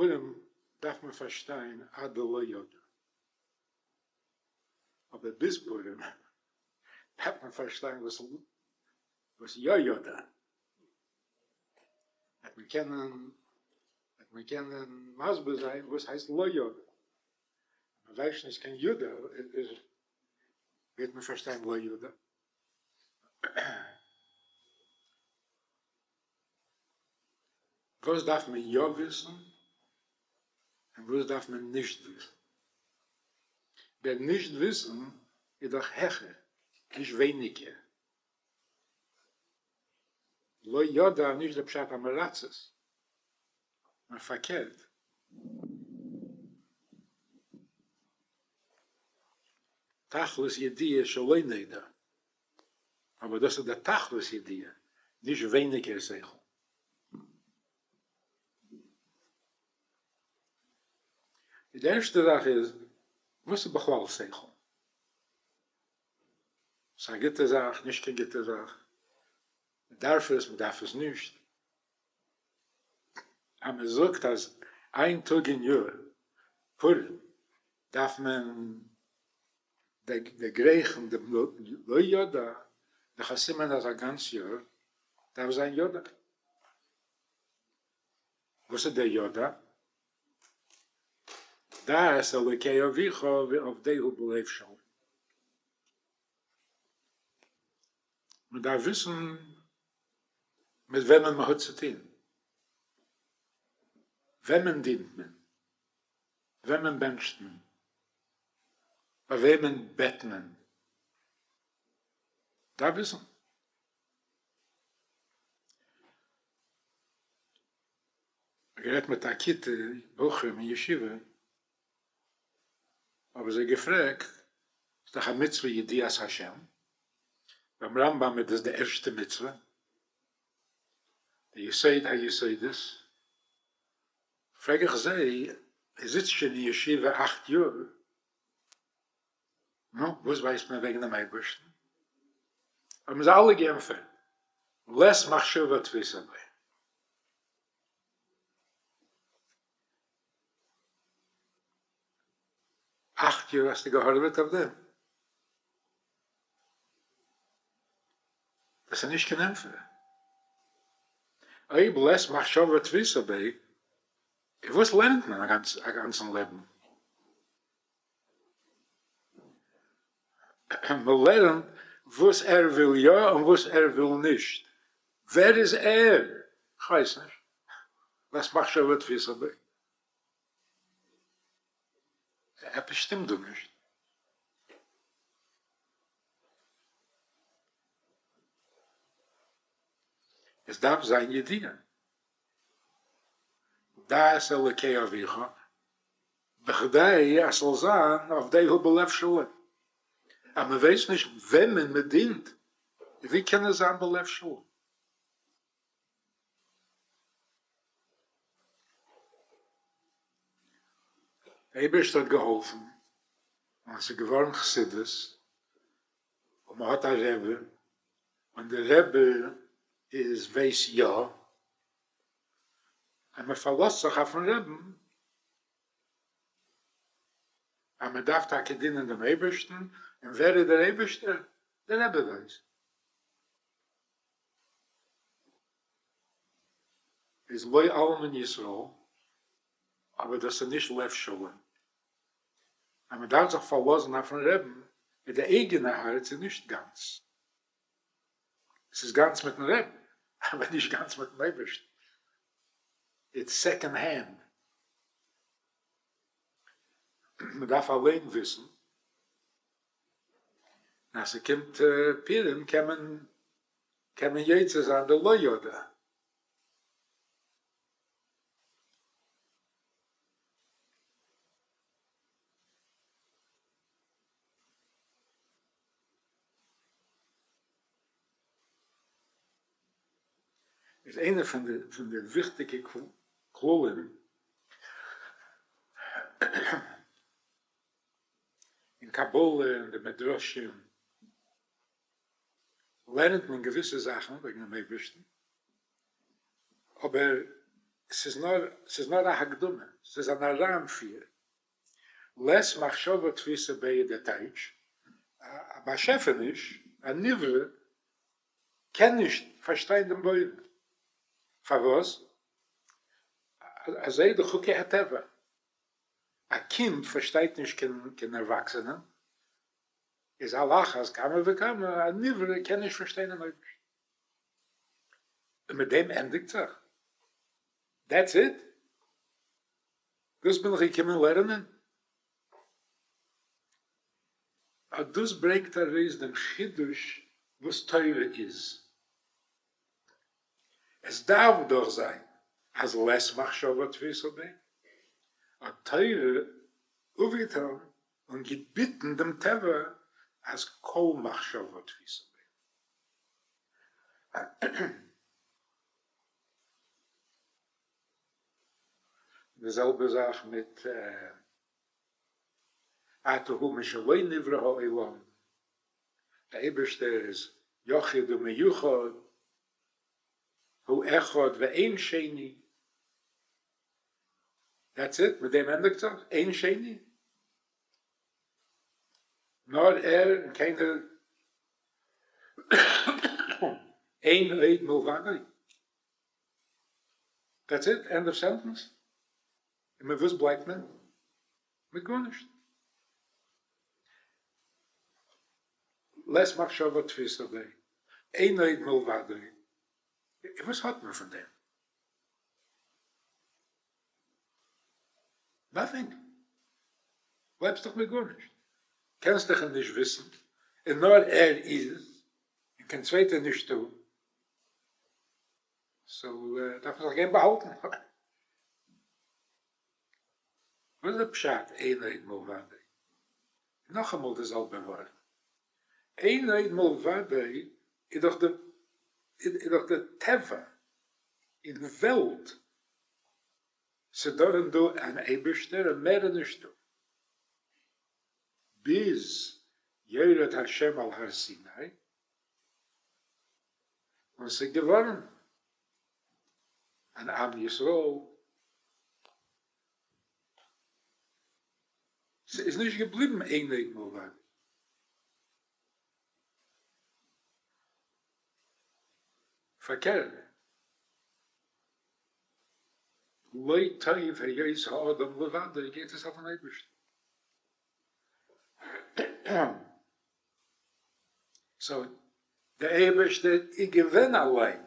פורים דארף מען פארשטיין עד דלא ידע. אבער ביז פורים דארף מען פארשטיין וואס וואס יא ידע. וועט מען קענען וועט מען קענען מסביר זיין וואס הייסט לא ידע. מען ווייסט נישט קיין ידע איז וועט מען פארשטיין לא ידע. וואס דארף מען יא וויסן און וואס דארף מען נישט וויסן? דער נישט וויסן איז דאך העכער, נישט ווייניגער. לא ידע נישט דער פשט עם הארצות, נאר פארקערט. תכלית ידיעה שלא נדע, אבער דאס איז דער תכלית ידיעה, נישט ווייניגער שכל. די ערשטע זאך איז, וואס איז בכלל שכל? ס'איז א גוטע זאך, נישט קיין גוטע זאך, מ'דארף עס, מ'דארף עס נישט. אז מ'זאגט אז איין טאג אין יאר, פורים, דארף מען דערגרייכן דעם לא ידע, דאך א סימן אז א גאנץ יאר דארף זיין ידע. וואס איז דער ידע? דע את אלוקי אביך ועבדהו בלב שלם. מען דארף וויסן מיט וועמען מען האט צו טון, וועמען דינט מען, וועמען בענטשט מען, ביי וועמען בעט מען, דארף וויסן. גערעדט מיט א כיתה בחורים אין ישיבה, האב איך זיי געפרעגט, ס'איז דאך א מצוה ידיעת השם, ביים רמב ם איז דאס די ערשטע מצוה, די יסוד היסודות, פרעג איך זיי, איר זיצט שוין אין ישיבה 8 יאר, נו, וואס ווייסט מען וועגן דעם אייבערשטן? האבן זיי אלע געענטפערט, לית מחשבה תפיסא ביה. 8 יאר האסטו געהארעוועט אויף דעם? דאס איז נישט קיין ענטפער. אויב לית מחשבה תפיסא ביה, וואס לערנט מען א גאנצן לעבן? מען לערנט וואס ער וויל יא און וואס ער וויל נישט. ווער איז ער? כ'ווייס נישט. לית מחשבה תפיסא ביה. עפעס שטימט דא נישט. עס דארף זיין ידיעה. דע את אלוקי אביך, בכדי אז ס'זאל זיין עבדהו בלב שלם. אז מ'ווייסט נישט וועמען מ'דינט, ווי קען עס זיין בלב שלם? דער אייבערשטער האט געהאלפן און עס איז געווארן חסידות, און מען האט א רבי, און דער רבי איז ווייס יא, און מען פארלאזט זיך אויפן רעבן אז מען דארף טאקע דינען דעם אייבערשטן, און ווער איז דער אייבערשטער? דער רבי ווייסט. איז לא אלמן ישראל, אבער דאס איז נישט לב שלם. אז מען דארף זיך פארלאזן אויפן רעבן, איז די אייגענע הארץ איז נישט גאנץ. עס איז גאנץ מיטן רעבן, אבער נישט גאנץ מיטן אייבערשטן. It's second hand. מען דארף אליין וויסן. און אז ס'קומט פורים קען מען קען מען יוצא זיין די לא ידע. איז איינע פון די פון די וויכטיגע כללים אין קבלה און די מדרשים לערנט מען געוויסע זאכן וועגן דעם אייבערשטן, אבער ס'איז נאר, ס'איז נאר א הקדמה, ס'איז אן אריינפיר. לית מחשבה תפיסא ביה דער טייטש, א באשעפעניש, א נברא, קען נישט פארשטיין דעם בורא. פארוואס? אזוי איז די חוקי הטבע. א קינד פארשטייט נישט קיין ערוואקסענעם, איז על אחת כמה וכמה א נברא קען נישט פארשטיין דעם אויבערשטן. און מיט דעם ענדיגט זיך? That's it? דאס בין איך געקומען לערנען? אט דאס ברענגט ארויס דעם חידוש וואס תורה איז. עס דארף דאך זיין אז לית מחשבה תפיסא ביה, האט תורה אויפגעטאן און געביטן דעם טבע אז כל מחשבה תפיסא ביה. די זעלבע זאך מיט אתה הוא משלא נברא העולם, דער אייבערשטער איז יחיד ומיוחד, הוא אחד ואין שני, that's it, מיט דעם ענדיגט זיך, אין שני, נאר ער און קיינער, אין עוד מלבדו, that's it, end of sentence, און מיט וואס בלייבט מען? מיט גארנישט. לית מחשבה תפיסא ביה, אין עוד מלבדו, וואס האט מען פון דעם? Nothing. בלייבסט דאך מיט גארנישט. קענסט דאך אים נישט וויסן, און נאר ער איז, און קיין צווייטער נישטא. So דארף מען זיך גיין באהאלטן. וואס איז די פשט אין עוד מלבדו? נאכאמאל די זעלבע ווארט. אין עוד מלבדו איז דאך די איז דאך די טבע אין וועלט, ס'דא און דא אן אייבערשטער און מער איז נישטא. ביז ירד השם על הר סיני, און ס'איז געווארן אן עם ישראל, ס'איז נישט געבליבן אין עוד מלבדו. פארקערט, לא טוב היות האדם לבדו גייט עס אויפן אייבערשטן. So דער אייבערשטער איז געווען אליין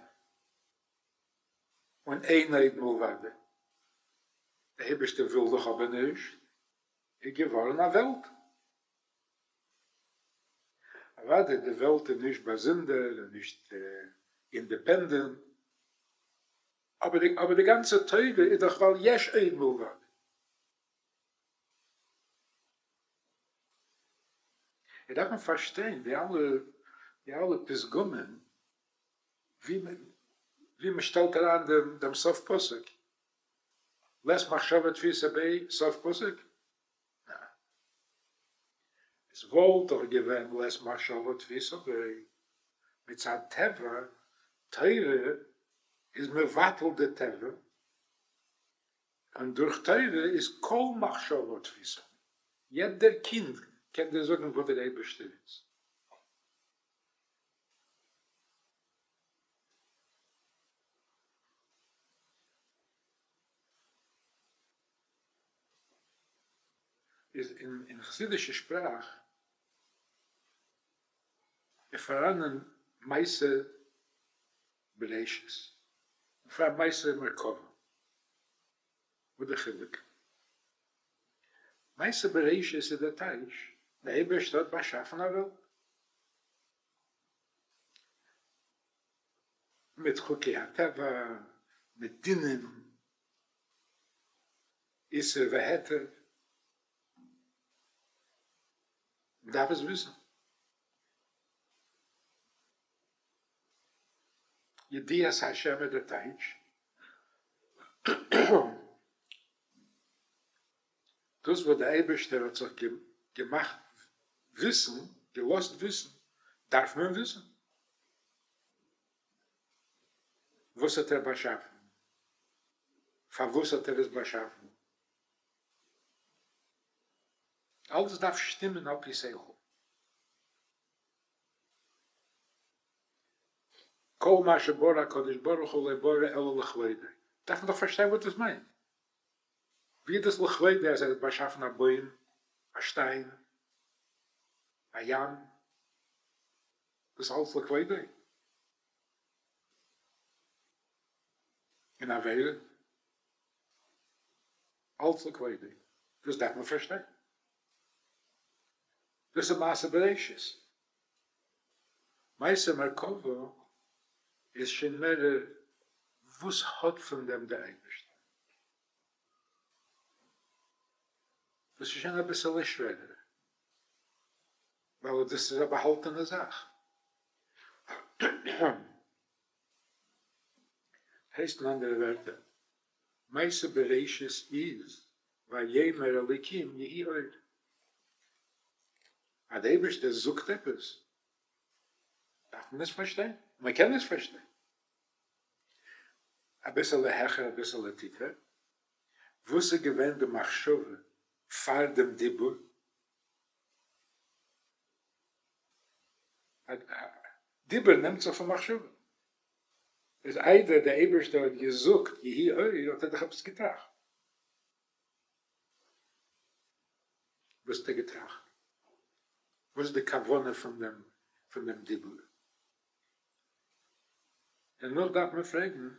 און אין עוד מלבדו, דער אייבערשטער וויל דאך אבער נישט, איז געווארן א וועלט. אוודאי די וועלט איז נישט באזונדער און נישט independent, אבער די גאנצע תורה איז דאך ווייל יש עוד מלבדו. און דארף מען פארשטיין די אלע די אלע פתגמים ווי ווי מען שטעלט אריין דעם דעם סוף פסוק, לית מחשבה תפיסא ביה סוף פסוק? ניין. עס וואלט דאך געווען לית מחשבה תפיסא ביה מצד טבע, תורה איז מבטל די טבע, און דורך תורה איז כל מחשבה תפיסא, יעדער קינד קען דיר זאגן וואו דער אייבערשטער איז. איז אין חסידישע שפראך איז פאראנען מעשה בראשית און פאר מעשה מרכבה. וואס די חילוק? מעשה בראשית איז דער טייטש, דער אייבערשטער האט באשאפן א וועלט מיט חוקי הטבע, מיט דינים, איסור והיתר, מ'דארף עס וויסן. ידיעת השם איז די טייטש. דאס וואס דער אייבערשטער האט זיך געמאכט וויסן, געלאזט וויסן, דארף מען וויסן. וואס האט ער באשאפן? פארוואס האט ער עס באשאפן? אלעס דארף שטימען על פי שכל. כל מה שברא הקדוש ברוך הוא לא ברא אלא לכבודו. דארף מען דאך פארשטיין וואס דאס מיינט. ווי איז דאס לכבודו אז ער האט באשאפן א בוים, א שטיין, א ים? דאס אלץ לכבודו? און עבירה? אלץ לכבודו. דאס דארף מען פארשטיין. דאס איז מעשה בראשית. מעשה מרכבה איז שוין מערער וואס האט פון דעם דער אייבערשטער. דאס איז שוין אביסעלע שווערער, ווייל דאס איז א באהאלטענע זאך. הייסט אין אנדערע ווערטער, מעשה בראשית איז ויאמר אלוקים יהי אור. אז דער אייבערשטער זאגט עפעס דארף מען עס פארשטיין, מען קען עס פארשטיין אביסעלע העכער אביסעלע טיפער, וואס איז געווען די מחשבה פאר דעם דיבור? דיבור נעמט זיך פון מחשבה, איז איידער דער אייבערשטער האט געזאגט יהי אור האט ער דאך עפעס געטראכט. וואס האט ער געטראכט? וואס איז די כוונה פון דעם פון דעם דיבור? דערנאך דארף מען פרעגן,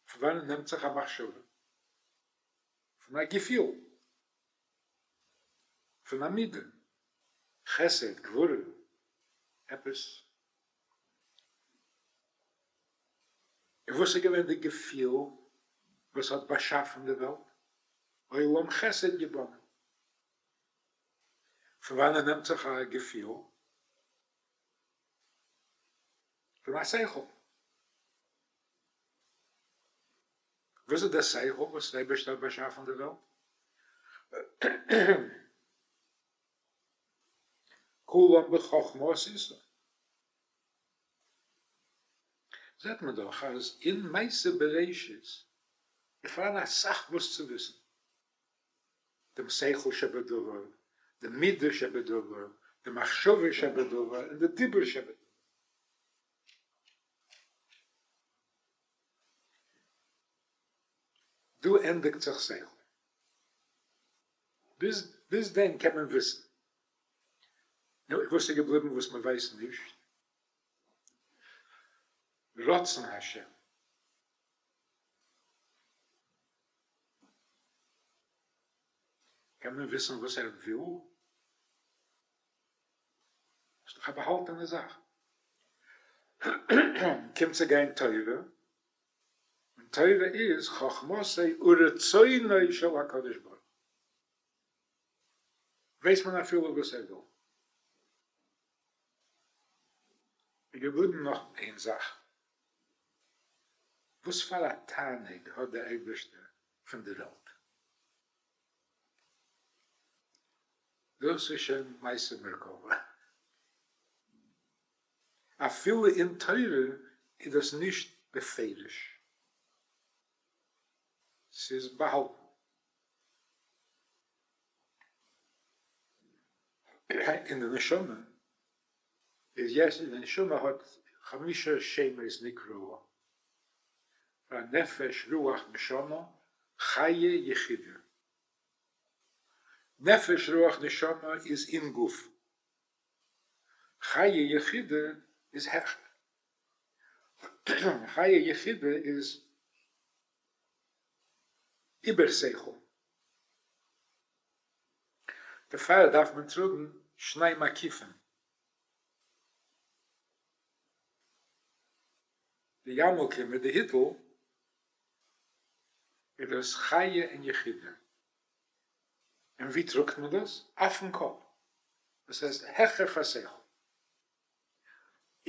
פון וואנעט נעמט זיך א מחשבה? פון א געפיל, פון א מידה, חסד, גבורה, עפעס. און וואס איז געווען די געפיל וואס האט באשאפן די וועלט? עולם חסד יבנה. פון וואנען נעמט זיך א געפיל? פון א שכל. וואס איז דער שכל וואס דער אייבערשטער האט באשאפן די וועלט? כולם בחכמה עשית. זעט מען דאך אז אין מעשה בראשית איז פאראן אסאך וואס צו וויסן, דעם שכל שבדבר, די מידה שבדבר, די מחשבה שבדבר, און די דיבור שבדבר. דא ענדיגט זיך שכל. ביז דעם קען מען וויסן. נו, וואס איז געבליבן וואס מען ווייסט נישט? רצון השם. קען מען וויסן וואס ער וויל? ס'איז דאך א באהאלטענע זאך. קומט צו גיין תורה, און תורה איז חכמתו ורצונו של הקדוש ברוך הוא. ווייסט מען אפילו וואס ער וויל. איז געבליבן נאך איין זאך, וואס פאר א תענוג האט דער אייבערשטער פון די וועלט? דאס איז שוין מעשה מרכבה. אפילו אין תורה איז דאס נישט בפירוש, ס'איז באהאלטן. אין די נשמה איז יש, די נשמה האט חמשה שמות נקראו לה, נפש רוח נשמה חיה יחידה. נפש רוח נשמה איז אין גוף, חיה יחידה איז העכער, חיה יחידה איז איבער שכל. דערפאר דארף מען טראגן שני מקיפים. די יארמולקע מיט די היטל איז דאס חיה און יחידה. און ווי טראגט מען דאס? אויפן קאפ. דאס הייסט העכער פאר שכל.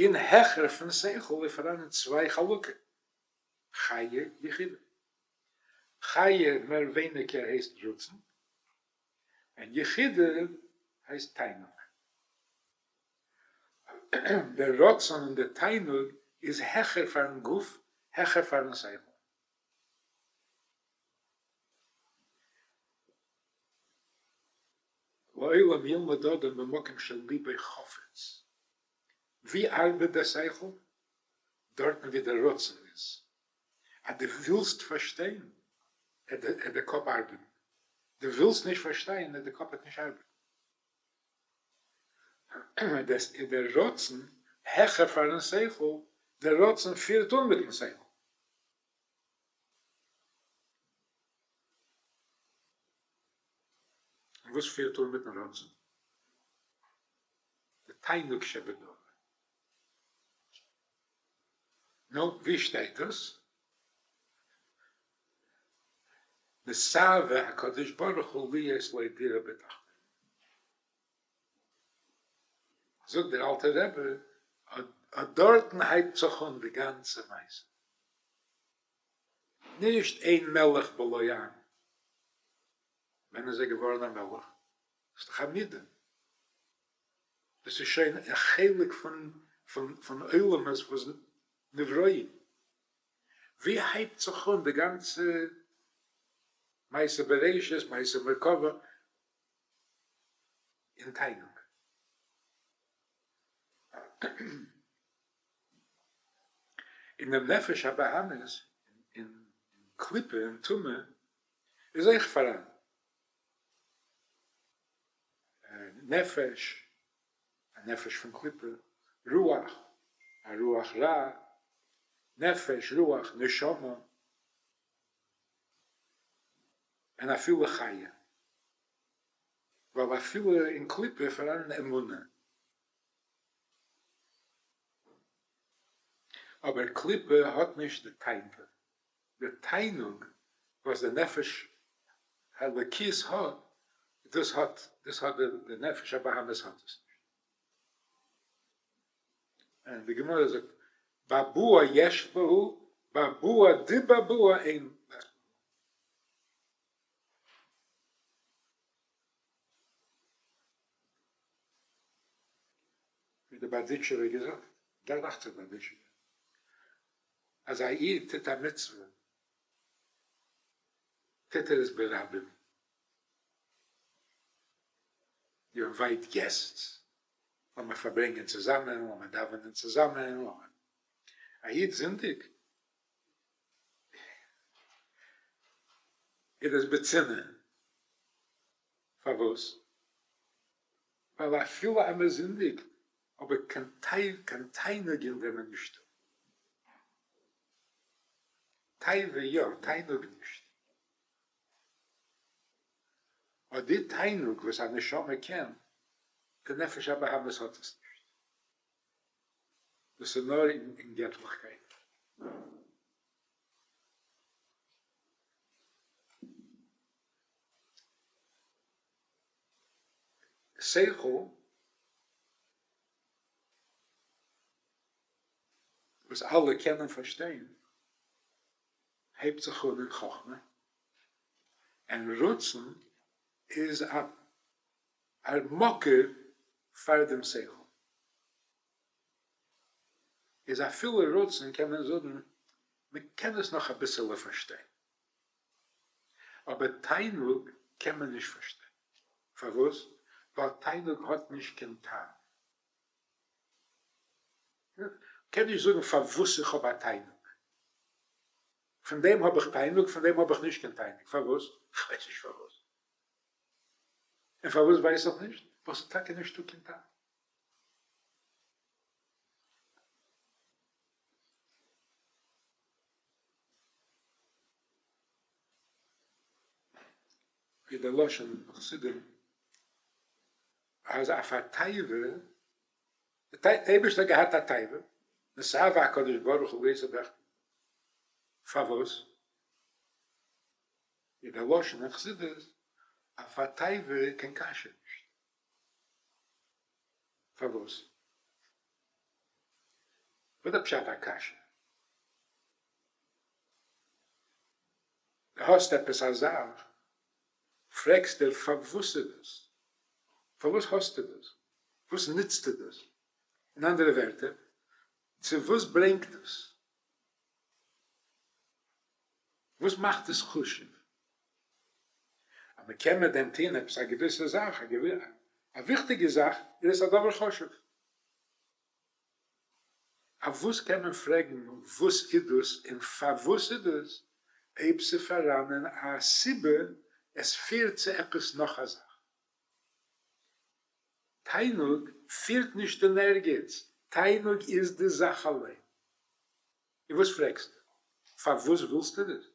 און העכער פון שכל איז פאראנען צוויי חלקים, חיה יחידה. חיה מער ווייניגער הייסט רצון, און יחידה הייסט תענוג. דער רצון און דער תענוג איז העכער פארן גוף, העכער פארן שכל. לעולם ילמד אדם במקום שליבו חפץ. ווי ארבעט דער שכל? דארטן ווי דער רצון איז. אז דו ווילסט פארשטיין, וועט דער קאפ ארבעטן. דו ווילסט נישט פארשטיין, וועט דער קאפ וועט נישט ארבעטן. דאס איז דער רצון העכער פארן שכל, דער רצון פירט אן מיטן שכל. און וואס פירט אן מיטן רצון? די תענוג שבדבר. נו, ווי שטייט דאס? נתאוה הקדוש ברוך הוא להיות לו דירה בתחתונים. זאגט דער אלטער רבי, אט דארטן הייבט זיך אן די גאנצע מעשה. נישט אין מלך בלא עם. ווען איז ער געווארן א מלך? ס'איז דאך א מידה. דאס איז שוין א חלק פון עולמות וואס נבראים. ווי הייבט זיך אן די גאנצע מעשה בראשית, מעשה מרכבה, אין תענוג? אין דעם נפש הבהמית, אין קליפה, אין טומאה, איז אויך פאראן נפש, א נפש פון קליפה, רוח, א רוח רע, נפש, רוח, נשמה, און אפילו חיה, ווייל אפילו אין קליפה פאראן אמונה. אבער קליפה האט נישט די תאווה, די תענוג וואס די נפש האלוקית האט, דאס האט דאס האט די נפש הבהמית האט עס נישט. און די גמרא זאגט באבוה יש בהו, באבוה דבאבוה אין בהו. ווי דער בארדיטשובער האט געזאגט, דער דאכט זיך בארדיטשובער, אז א איד טוט א מצוה, טוט ער עס ברבים, you invite guests, לאמיר פארברענגען צוזאמען, לאמיר דאווענען צוזאמען, לאמיר, א איד זינדיגט, איז עס בצנעה, פארוואס? ווייל אפילו אז מען זינדיגט, אבער קיין תענוג אין דעם איז נישטא. תאווה יא, תענוג נישט. אט די תענוג וואס א נשמה קען, די נפש הבהמית האט עס נישט. דאס איז נאר אין געטליכקייט. שכל וואס אלע קענען פארשטיין הייבט זיך אן אין חכמה, און רצון איז א מקור פאר דעם שכל. איז אפילו רצון קען מען זאגן מען קען עס נאך אביסעלע פארשטיין. אבער תענוג קען מען נישט פארשטיין. פארוואס? ווייל תענוג האט נישט קיין טעם. כ'קען נישט זאגן פארוואס איך האב א תענוג. פון דעם האב איך תענוג, פון דעם האב איך נישט קיין תענוג. פארוואס? כ'ווייס נישט פארוואס. און פארוואס ווייס איך נישט? ווייל ס'איז טאקע נישטא קיין טעם. ווי דער לשון חסידים אז אויף א תאווה, דער אייבערשטער האט געהאט א תאווה, נתאווה הקדוש ברוך הוא להיות לו פארוואס? ווי דער לשון אין חסידות, אויף א תאווה קיין קשיא נישט. פארוואס? וואס איז פשט א קשיא? דו האסט עפעס א זאך, פרעגסט דיר פארוואס איז דאס? פארוואס האסטו דאס? וואס נוצטו דאס? אין אנדערע ווערטער, צו וואס ברענגט דאס? וואס מאכט עס חשוב? אז מען קען מיט דעם טון עפעס א געוויסע זאך, א וויכטיגע זאך, איז עס א דבר חשוב. אויף וואס קען מען פרעגן וואס איז דאס און פארוואס איז דאס, אויב ס'פאראנען א סיבה עס פירט צו עפעס נאך א זאך. תענוג פירט נישט אין ערגעץ, תענוג איז די זאך אליין. און וואס פרעגסטו? פארוואס ווילסטו דאס?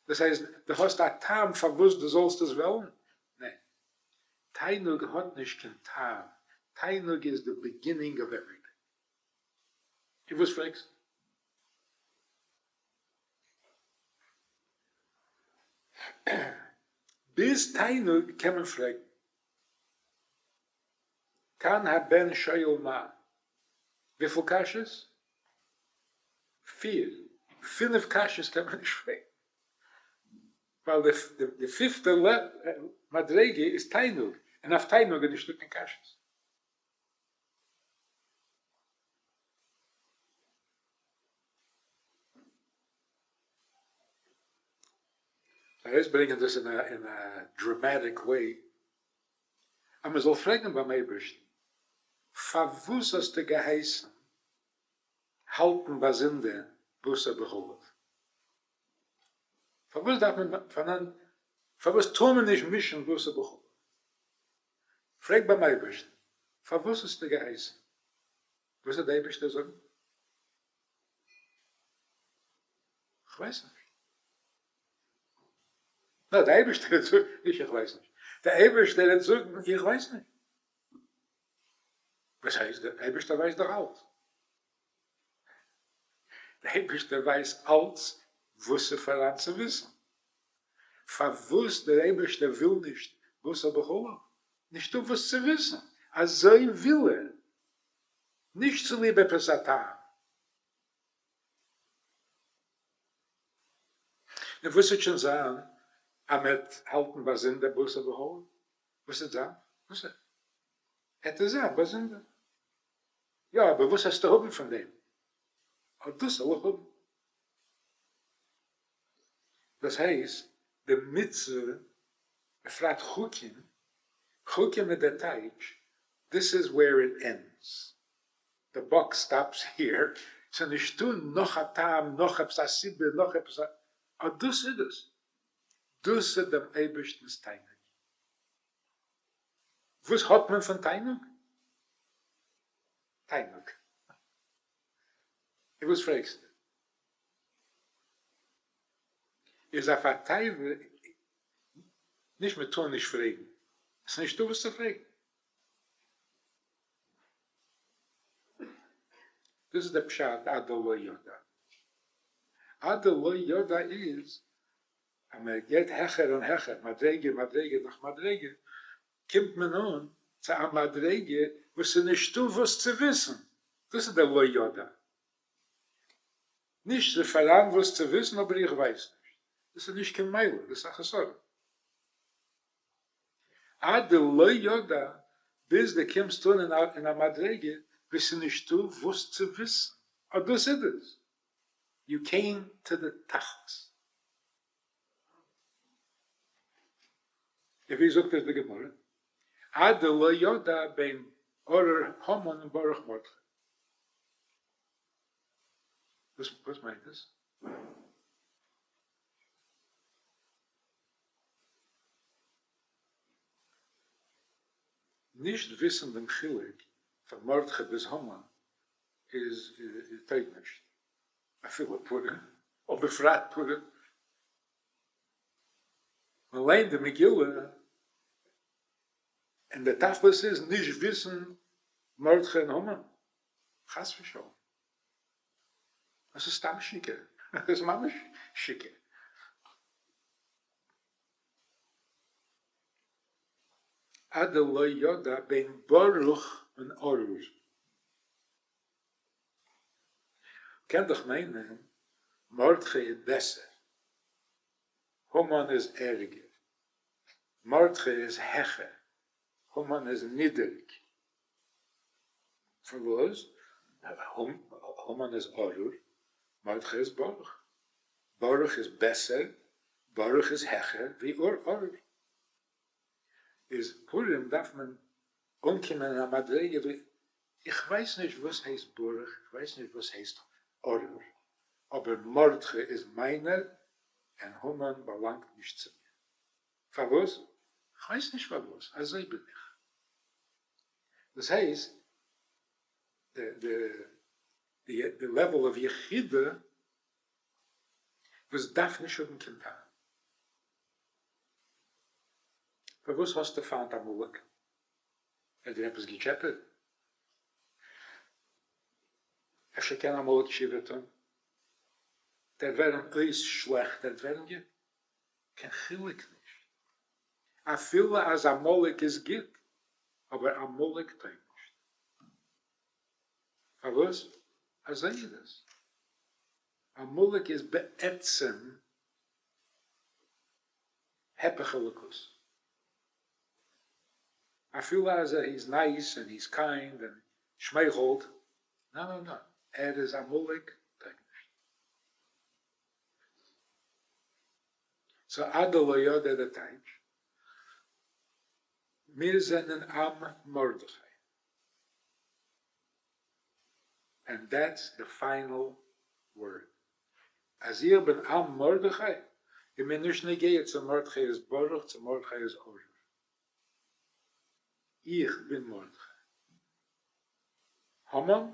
דאס הייסט דו האסט א טעם פארוואס דו זאלסט עס וועלן? ניין. תענוג האט נישט קיין טעם, תענוג איז די beginning of everything. און וואס פרעגסטו? ביז תענוג קען מען פרעגן. כאן הבן שואל מה. וויפיל קשיות? פיר. פינף קשיות קען מען נישט פרעגן. ווייל די פיפטע מדריגה איז תענוג, און אויף תענוג איז נישטא קיין קשיות. ארויסברענגען דאס אין א dramatic way, אז מען זאל פרעגן ביים אייבערשטן, פארוואס האסטו געהייסן האלטן באזונדער בשר בחלב? פארוואס דארף מען, פארוואס טאר מען נישט מישן בשר בחלב? פרעג ביים אייבערשטן, פארוואס האסטו געהייסן? וואס וועט דער אייבערשטער זאגן? כ'ווייס נישט. נאר דער אייבערשטער וועט זאגן, נישט איך ווייס נישט, דער אייבערשטער וועט זאגן איך ווייס נישט. וואס הייסט? דער אייבערשטער ווייסט דאך אלץ. דער אייבערשטער ווייסט אלץ וואס איז פאראן צו וויסן. פארוואס דער אייבערשטער וויל נישט בשר בחלב? נישטא וואס צו וויסן, אזוי וויל ער, נישט צוליב עפעס א טעם. און וואס וועט שוין זיין אז מען וועט האלטן באזונדער בשר בחלב? וואס וועט זיין? וואס וועט עס זיין באזונדער? יא, אבער וואס וועסטו האבן פון דעם? אט דאס זאל איך האבן. דאס הייסט די מצוה, בפרט חוקים, חוקים איז דער טייטש, this is where it ends, the buck stops here, ס'איז נישטא נאך א טעם, נאך עפעס א סיבה, נאך עפעס א, אט דאס איז דאס, דאס איז דעם אייבערשטנ'ס תענוג. וואס האט מען פון תענוג? תענוג. און וואס פרעגסטו? איז אויף א תיבה, נישט מען טאר נישט פרעגן, עס איז נישטא וואס צו פרעגן. דאס איז דער פשט עד דלא ידע. עד דלא ידע איז אז מען גייט העכער און העכער, מדריגה מדריגה נאך מדריגה, קומט מען אן צו א מדריגה וואס איז נישטא וואס צו וויסן, דאס איז דער לא ידע. נישט ס'איז פאראן וואס צו וויסן אבער איך ווייס נישט. דאס איז נישט קיין מעלה, דאס איז א חסרון. עד דלא ידע, ביז דו קומסט אן אין א מדריגה וואו ס'איז נישטא וואס צו וויסן, אט דאס איז דאס. You came to the תכלית. און ווי זאגט עס די גמרא? עד דלא ידע בין ארור המן און ברוך מרדכי. וואס מיינט עס? נישט וויסן דעם חילוק פון מרדכי ביז המן איז טויג נישט, אפילו פורים, ובפרט פורים. מען ליינט די מגילה און דער תכלית איז נישט וויסן מרדכי און המן, חס ושלום. דאס איז סתם שקר, דאס איז ממש שקר. עד דלא ידע בין ברוך און ארור. קען דאך מיינען מרדכי איז בעסער, המן איז ערגער, מרדכי איז העכער, המן איז נידעריג. פארוואס? המן איז ארור, מרדכי איז ברוך. ברוך איז בעסער, ברוך איז העכער ווי ארור. איז פורים דארף מען אנקומען אין א מדריגה ווי איך ווייס נישט וואס הייסט ברוך, איך ווייס נישט וואס הייסט ארור, אבער מרדכי איז מיינער און המן באלאנגט נישט צו מיר. פארוואס? כ'ווייס נישט פארוואס, אזוי בין איך. דאס הייסט די level of יחידה וואס דארף נישט האבן קיין טעם. פארוואס האסטו פיינט עמלק? ער האט דיר עפעס געטשעפעט? אפשר קען עמלק תשובה טון? דער ווערן אויס שלעכט, דער ווערן גוט. קיין חילוק נישט. אפילו אז עמלק איז גוט, אבער עמלק טויג נישט. פארוואס? אזוי איז עס. עמלק איז בעצם הפך אלוקות. אפילו אז ער איז nice און איז kind און שמייכלט, נא נא נא, ער איז עמלק טויג נישט. so עד דלא ידע די טייטש, מיר זענען עם מרדכי. And that's the final word. אז איך בין עם מרדכי, איז מיר נישט נוגע צו מרדכי איז ברוך צו מרדכי איז ארור. איך בין מרדכי. המן?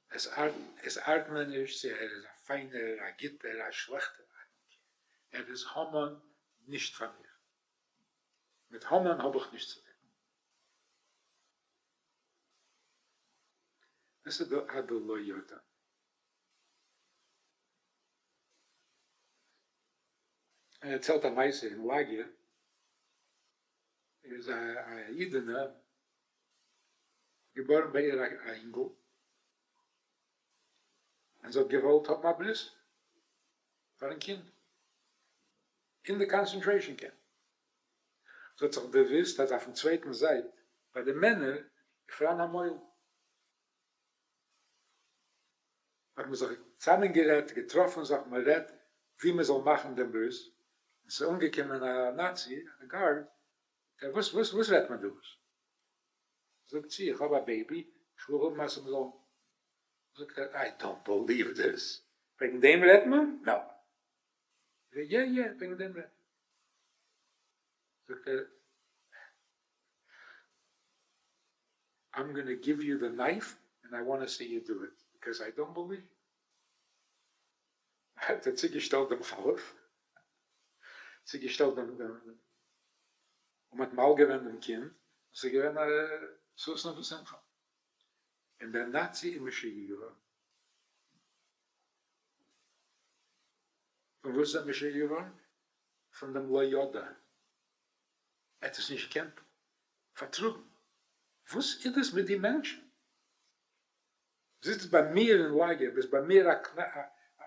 עס ארט מיר נישט צו ער איז א פיינער, א גוטער, א שלעכטער, I don't care. ער איז המן נישט פאר מיר. מיט המן האב איך נישט צו טון. דאס איז די עד דלא ידע. ער דערציילט א מעשה אין לאגער איז א אידענע געבארן ביי איר א אינגל און זי האט געוואלט האבן א ברית פארן קינד אין די concentration camp. זי האט זיך דערוואוסט אז אויפן צווייטן זייט ביי די מענער איז פאראן א מוהל. האט מען זיך צוזאמען גערעדט, געטראפן זיך, מען רעדט ווי מען זאל מאכן דעם ברית, און ס'איז אנגעקומען א נאצי, א guard, זאגט ער, וואס וואס וואס רעדט מען דא? זאגט זי, איך האב א baby, איך וויל האבן אז מען זאל, זאגט ער, I don't believe this, וועגן דעם רעדט מען? No. יא יא, וועגן דעם רעדט מען. זאגט ער, I'm gonna give you the knife and I wanna see you do it because I don't believe you. האט ער צוגעשטעלט דעם חלף, צוגעשטעלט דעם דעם, און מ'האט מל געווען דעם קינד, און ס'איז געווען א ששון ושמחה. און דער נאצי איז משוגע געווארן. פון וואס איז ער משוגע געווארן? פון דעם לא ידע. ער האט עס נישט געקענט פארטראגן. וואס איז דאס מיט די מענטשן? זיצט ביי מיר אין לאגער, ביסט ביי מיר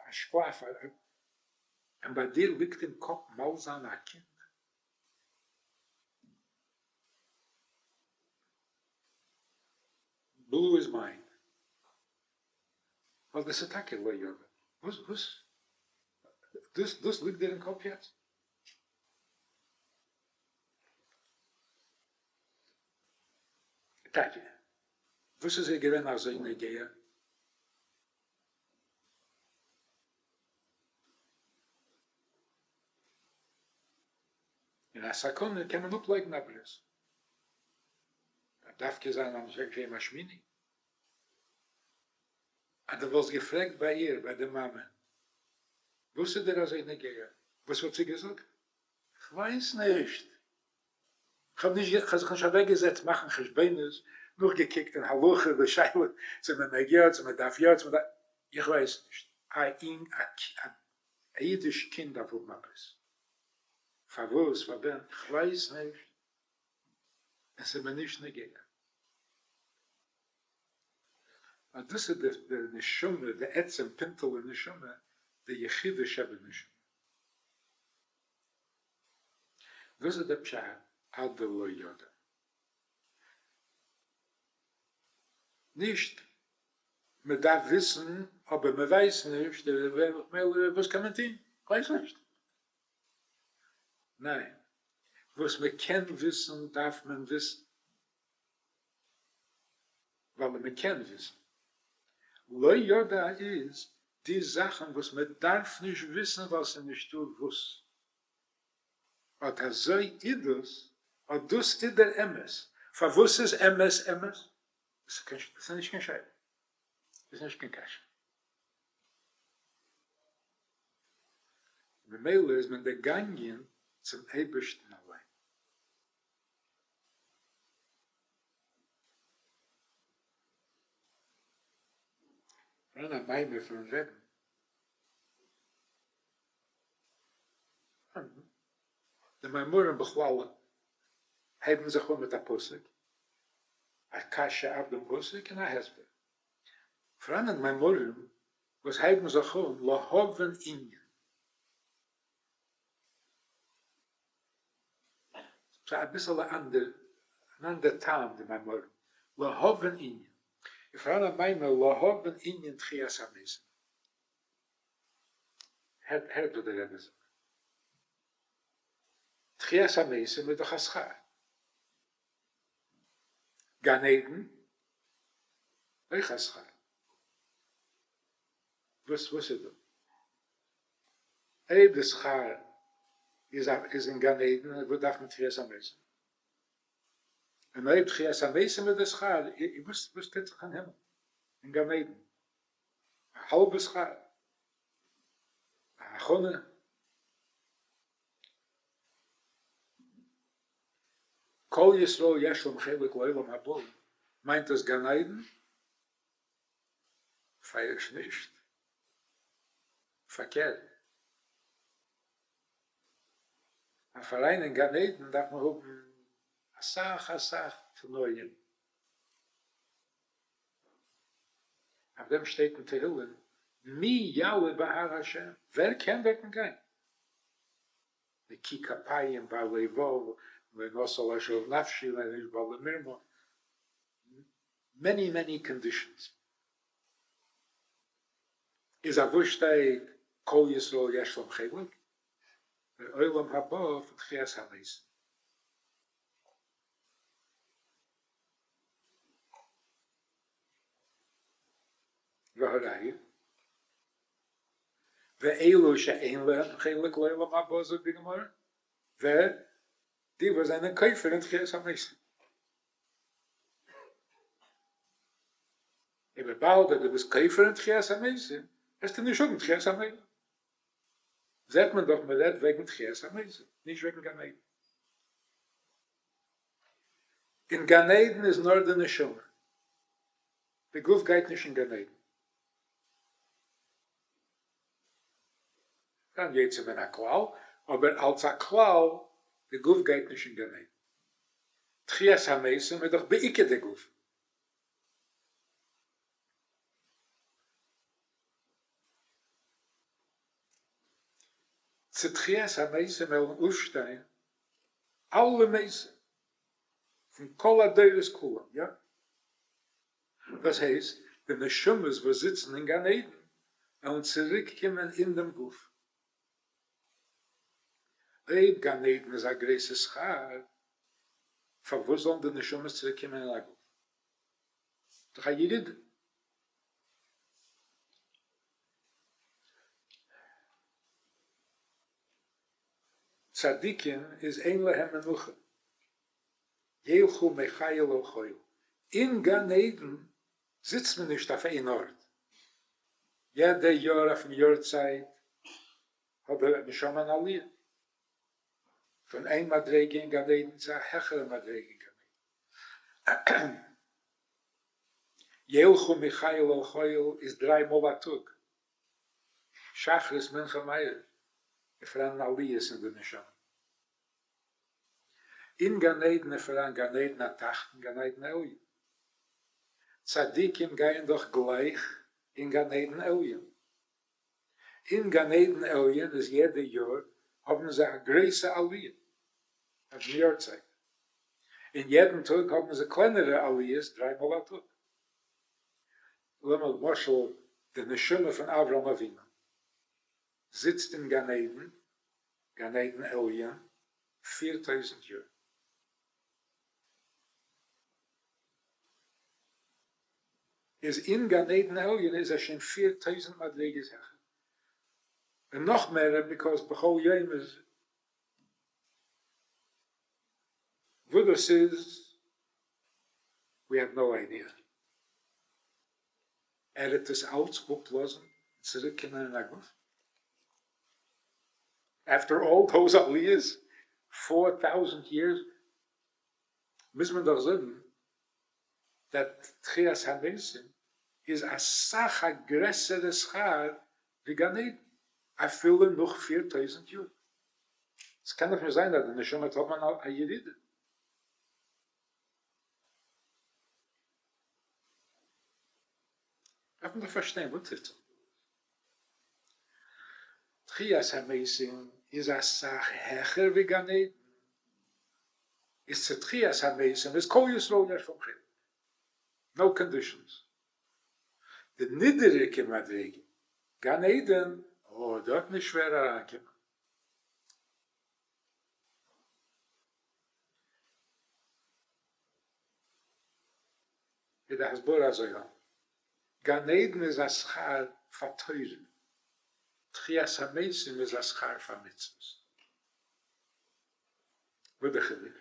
א שקלאף, און ביי דיר ליגט אין קאפ מל זיין א קינד? Blew his mind. ווייל דאס איז טאקע לא ידע. וואס וואס? דאס דאס ליגט דיר אין קאפ יעצט? טאקע? וואס איז איר געווען אזוי נוגע? אין א סכנה קען מען אפלייגן א ברית. דארף דווקא זיין א יום השמיני. אז דו וואלסט געפרעגט ביי איר, ביי די מאמע, וואס איז דיר אזוי נוגע? וואס וואלט זי געזאגט? כ'ווייס נישט. כ'האב נישט, כ'האב זיך נישט אוועקגעזעצט מאכן חשבונות, נאכגעקוקט אין הלכה די שאלה צו מען מעג יא, צו מען דארף יא, צו מען דארף, איך ווייס נישט. א אינג, א אידיש קינד דארף האבן א ברית. פארוואס? פארווען? כ'ווייס נישט. עס איז מיר נישט נוגע. אז דאס איז די נשמה, די עצם פינטעלע נשמה, די יחידה שבנשמה. דאס איז דער פשט עד דלא ידע. נישט מען דארף וויסן אבער מען ווייסט נישט, מילא וואס קען מען טון? כ'ווייס נישט. ניין. וואס מען קען וויסן דארף מען וויסן. ווייל מען קען וויסן. לא ידע איז די זאכן וואס מען דארף נישט וויסן ווייל ס'איז נישטא וואס. אט אזוי איז דאס, אט דאס איז דער אמת. פארוואס איז אמת אמת? ס'איז נישט קיין שאלה. ס'איז נישט קיין קשיא. ממילא איז מען דערגאנגען צום אייבערשטן אליין. פאראן א מאמר פון רבי'ן. די מאמרים בכלל הייבן זיך אן מיט א פסוק, א קשיא אויף דעם פסוק און א הסבר. פאראנען מאמרים וואס הייבן זיך אן להבין ענין. ס'איז אביסעלע אנדער, אן אנדער טעם די מאמרים, להבין ענין. איז פאראן א מאמר להבין ענין תחיית המתים. הערט הערט וואס דער רבי זאגט. תחיית המתים איז דאך א שכר. גן עדן אויך א שכר. וואס וואס איז דא? אויב די שכר איז איז אין גן עדן, וואס דארף מען תחיית המתים? און אויב תחיית המתים איז די שכר, וואס וואס טוט זיך אין הימל? אין גן עדן? א האלבע שכר? א הכנה? כל ישראל יש להם חלק לעולם הבא, מיינט דאס גן עדן? בפירוש נישט. פארקערט. אויף אריין אין גן עדן דארף מען האבן אסאך אסאך תנאים. אויף דעם שטייט אין תהילים מי יעלה בהר השם, ווער קען דארטן גיין? נקי כפיים בר לבב, לא נשא לשוב נפשי לא נשבע למרמה, many many conditions. איז אוואו שטייט כל ישראל יש להם חלק? דער עולם הבא פון תחיית המתים. והראיה, ואלו שאין להם חלק לעולם הבא זאגט די גמרא, ווער? די וואס זענען כופר אין תחיית המתים. און וויבאלד אז דו ביסט כופר אין תחיית המתים, וועסטו נישט האבן תחיית המתים. זעט מען דאך מען רעדט וועגן תחיית המתים, נישט וועגן גן עדן. אין גן עדן איז נאר די נשמה, די גוף גייט נישט אין גן עדן. קיין יוצא מן הכלל, אבער אלס א כלל, די גוף גייט נישט אין גן עדן. תחיית המתים איז דאך בעיקר די גוף. צו תחיית המתים וועלן אויפשטיין אלע מתים פון כל הדורות כולם, יא? דאס הייסט די נשמות וואס זיצן אין גן עדן וועלן צוריק קומען אין דעם גוף. אויב גן עדן איז א גרויסע שכר, פארוואס זאלן די נשמות צוריק קומען אין א גוף? דאך א ירידה. צדיקים איז אין להם מנוחה, ילכו מחיל אל חיל, אין גן עדן זיצט מען נישט אויף איין ארט, יעדע יאר אויפן יארצייט האט דער נשמה אן עליה, פון איין מדריגה אין גן עדן צו א העכערע מדריגה אין גן עדן. ילכו מחיל אל חיל איז דריי מאל א טאג, שחרית מנחה מעריב, איז פאראן עליות אין די נשמה. אין גן עדן איז פאראן גן עדן התחתון גן עדן עליון. צדיקים גייען דאך גלייך אין גן עדן עליון. אין גן עדן עליון איז יעדע יאר האבן זיי א גרויסע עליה אויפן יארצייט. און יעדן טאג האבן זיי קלענערע עליות דריי מאל א טאג. למשל די נשמה פון אברהם אבינו. זיצט אין גן עדן, גן עדן עליון, 4000 יאר. איז אין גן עדן עליון איז ער שוין 4000 מדריגות העכער. און נאך מערער because בכל יום איז וואו דאס איז, we have no idea. ער וועט עס אלץ אפלאזן און צוריק קומען אין א גוף? After all those עליות, 4000 years, מוז מען דאך זאגן that תחיית המתים איז אסאך א גרעסערע שכר ווי גן עדן, אפילו נאך 4000 יאר. עס קען דאך נישט זיין אז די נשמה וועט האבן א ירידה. דארף מען דאך פארשטיין וואס טוט זיך דא. תחיית המתים איז אסאך העכער ווי גן עדן. איז צו תחיית המתים איז כל ישראל יש להם חלק. No conditions. די נידעריגע מדריגה, גן עדן, אוי דארטן איז שווער אריינקומען. איז די הסברה אזוי א. גן עדן איז א שכר פאר תורה, תחיית המתים איז א שכר פאר מצוות. וואס די חילוק?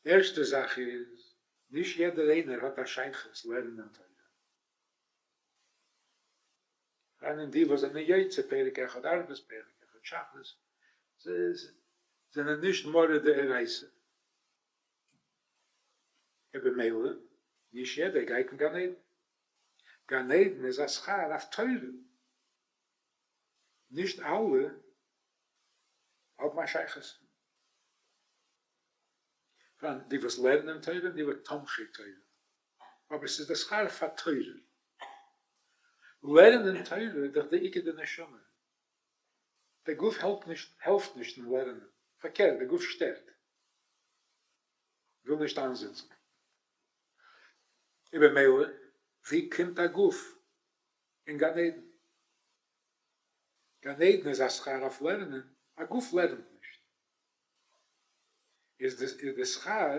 די ערשטע זאך איז, נישט יעדער איינער האט א שייכות לערנען תורה. פאראן די וואס זענען יוצא פרק אחד ערבית פרק אחד שחרית, זיי זענען נישט מרא דאורייתא. ובמילא, נישט יעדער גייט אין גן עדן. גן עדן איז א שכר אויף תורה. נישט אלע האבן א שייכות. פאראן די וואס לערנען תורה און די וואס תומכי תורה. אבער ס'איז די שכר פאר תורה. לערנען תורה איז דאך די עיקר די נשמה. די גוף העלפט נישט, העלפט נישט אין לערנען. פארקערט, די גוף שטערט. וויל נישט איינזיצן. ובמילא, ווי קומט א גוף אין גן עדן? גן עדן איז א שכר אויף לערנען, א גוף לערנט נישט. איז די שכר,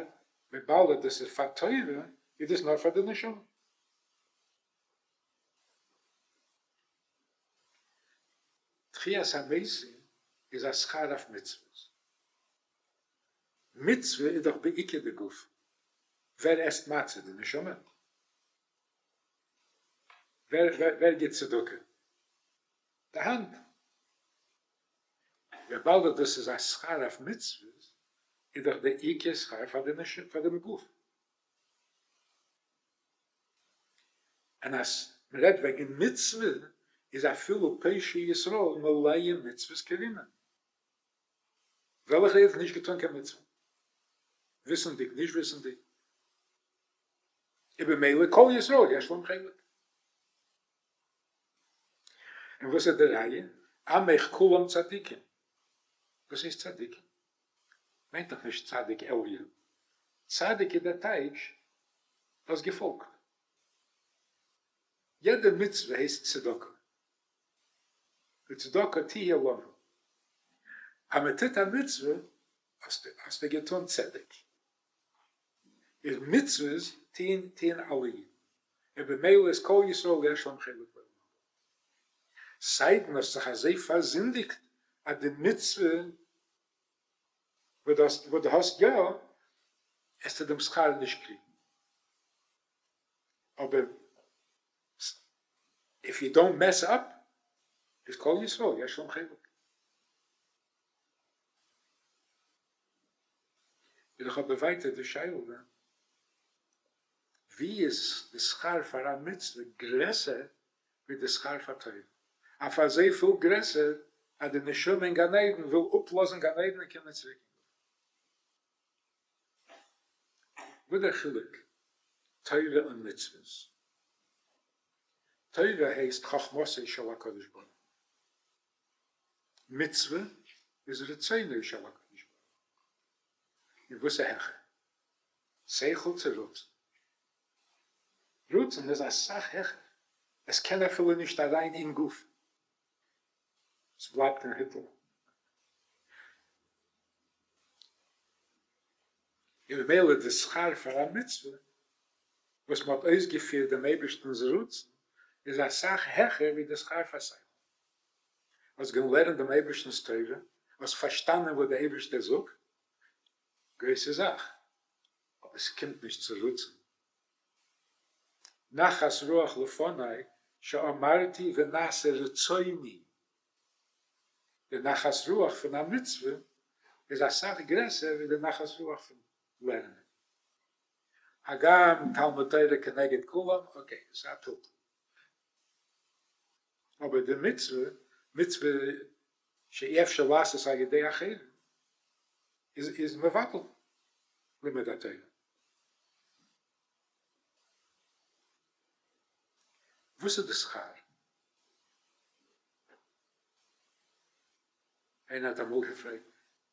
וויבאלד דאס איז פאר תורה, איז דאס נאר פאר די נשמה. תחיית המתים איז א שכר אויף מצוות. מצוה איז דאך בעיקר די גוף. ווער עסט מצה? די נשמה. ווער גיט צדקה? די האנט. וויבאלד דאס איז א שכר אויף מצוות, איז דאך די עיקר שכר פאר דעם גוף. און אז מען רעדט וועגן מצוה, איז אפילו פושעי ישראל מלאים מצוות כרימון. וועלכער איד האט נישט געטאן קיין מצוה? וויסנדיג, נישט וויסנדיג. ובמילא כל ישראל יש להם חלק. און וואס איז די ראיה? עמך כולם צדיקים. וואס הייסט צדיקים? מיינט דאך נישט צדיק עליון. צדיק איז דער טייטש האסט געפאלגט. יעדע מצוה הייסט צדקה. וצדקה תהיה לנו. אז מען טוט א מצוה האסטו געטון צדק. איז מצוות טוהן טוהן אלע אידן, און במילא איז כל ישראל יש להם חלק בעולם הבא. סיידן האסט זיך אזוי פארזינדיגט אז די מצוה וואס דו האסט יא, עסטו דעם שכר נישט קריגן. אבער if you don't mess up איז כל ישראל יש להם חלק. איז דאך אבער ווייטער די שאלה, ווי איז די שכר פאר א מצוה גרעסער ווי די שכר פאר תורה? אויף אזויפיל גרעסער אז די נשמה אין גן עדן וויל אפלאזן גן עדן און קומען צוריק אין גוף. וואס דער חילוק תורה און מצוות? תורה הייסט חכמתו של הקדוש ברוך הוא. מצוה איז רצונו של הקדוש ברוך הוא. און וואס איז העכער? שכל צו רצון? רצון איז אסאך העכער, עס קען אפילו נישט אריין אין גוף. ס'בלייבט אין היטל. און ממילא די שכר פאר א מצוה וואס מ'האט אויסגעפירט דעם אייבערשטנ'ס רצון איז אסאך העכער ווי די שכר פאר שכל. האסט געלערנט דעם אייבערשטנ'ס תורה, האסט פארשטאנען וואס דער אייבערשטער זאגט, גרויסע זאך, אבער ס'קומט נישט צו רצון. נחת רוח לפני שאמרתי ונעשה רצוני, די נחת רוח פון א מצוה איז אסאך גרעסער ווי די נחת רוח פון לערנען. הגם תלמוד תורה כנגד כולם, okay, דאס איז א פלפול. אבער די מצוה, מצוה שאי אפשר לעשות על ידי אחרים, איז מבטל לימוד התורה. וואס איז די שכר? איינער האט אמאל געפרעגט,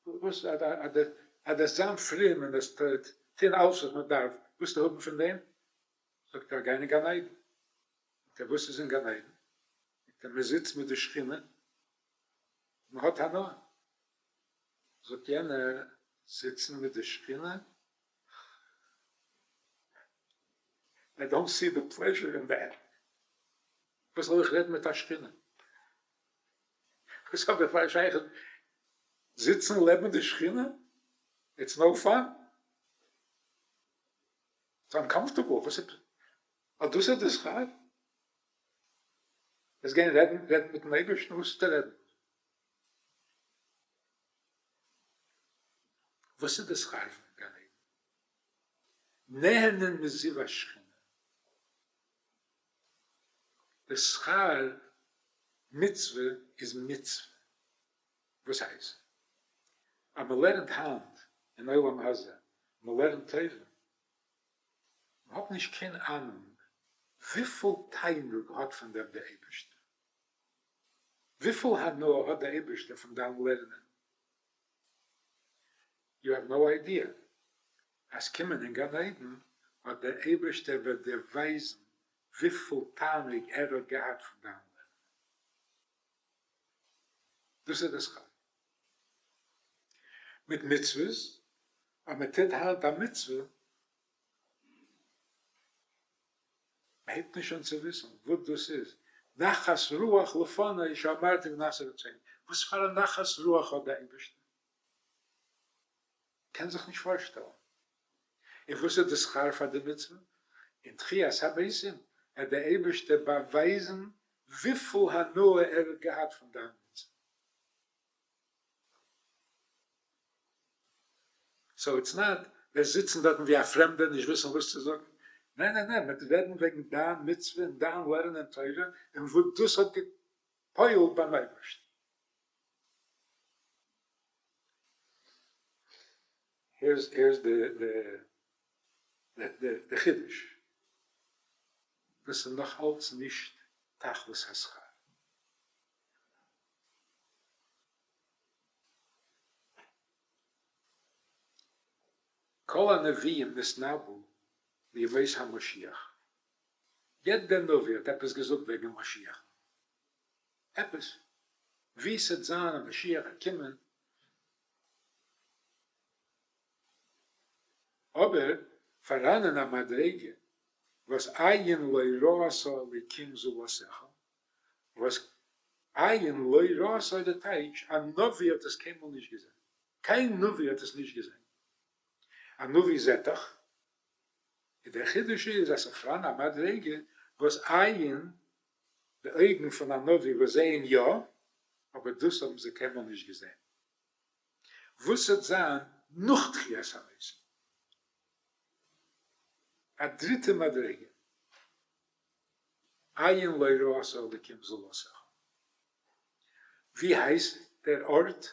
וואס אז דאס זיין פרום און דאס טוהן אלעס וואס מען דארף, וואס וועסטו האבן פון דעם? זאגט ער, גיין אין גן עדן. זאגט ער, וואס איז אין גן עדן? זאגט ער, מען זיצט מיט די שכינה, מען האט הנאה. זאגט יענער, זיצן מיט די שכינה? I don't see the pleasure in that. וואס זאל איך רעדן מיט א שכינה? וואס האב איך פאר א שייכות זיצן לעבן די שכינה? It's no fun. It's uncomfortable. וואס איז אז דאס איז די שכר? עס גיין רעדן רעדן מיטן אייבערשטן? וואס איז די רעדן? וואס איז די שכר פון גן עדן? נהנין מזיו השכינה. די שכר מצוה איז מצוה. וואס הייסט? אז מען לערנט היינט אין עולם הזה, מען לערנט תורה, מען האט נישט קיין אהנונג וויפיל תענוג האט פון דעם דער אייבערשטער. וויפיל הנאה האט דער אייבערשטער פון דיין לערנען? You have no idea. אז קומען אין גן עדן האט דער אייבערשטער וועט דיר ווייזן וויפיל תענוג ער האט געהאט פון דיין לערנען. דאס איז די שכר. מיט מצוות, אז מען טוט היינט א מצוה, מען הייבט נישט אן צו וויסן וואס דאס איז, נחת רוח לפני שאמרתי ונעשה רצוני, וואס פאר א נחת רוח האט דער אייבערשטער? קען זיך נישט פארשטעלן. און וואס איז די שכר פאר די מצוה? אין תחיית המתים וועט דער אייבערשטער באווייזן וויפיל הנאה ער האט געהאט פון דיין מצוה. So it's not וועסט זיצן דארטן ווי א פרעמדער נישט וויסן וואס צו זאגן, ניין ניין ניין, מ'וועט רעדן וועגן דיין מצוה און דיין לערנען תורה און וואס דאס האט גע'פועל'ט ביים אייבערשטן. Here's די חידוש, דאס איז נאך אלץ נישט תכלית השכר. כל הנביאים נתנבאו לימות המשיח, יעדער נביא האט עפעס געזאגט וועגן משיח'ן, עפעס, ווי ס'עט זיין אז משיח וועט קומען, אבער פאראנען א מדריגה וואס עין לא ראתה אלוקים זולתך, וואס עין לא ראתה די טייטש א נביא האט עס קיינמאל נישט געזען, קיין נביא האט עס נישט געזען, א נביא זעט דאך, און דער חידוש איז אז ס'פאראן א מדריגה וואס עין, די אויגן פון א נביא וואס זעען יא, אבער דאס האבן זיי קיינמאל נישט געזען. וואס וועט זיין נאך תחיית המתים? א דריטע מדריגה, עין לא ראתה אלוקים זולתך. ווי הייסט דער ארט?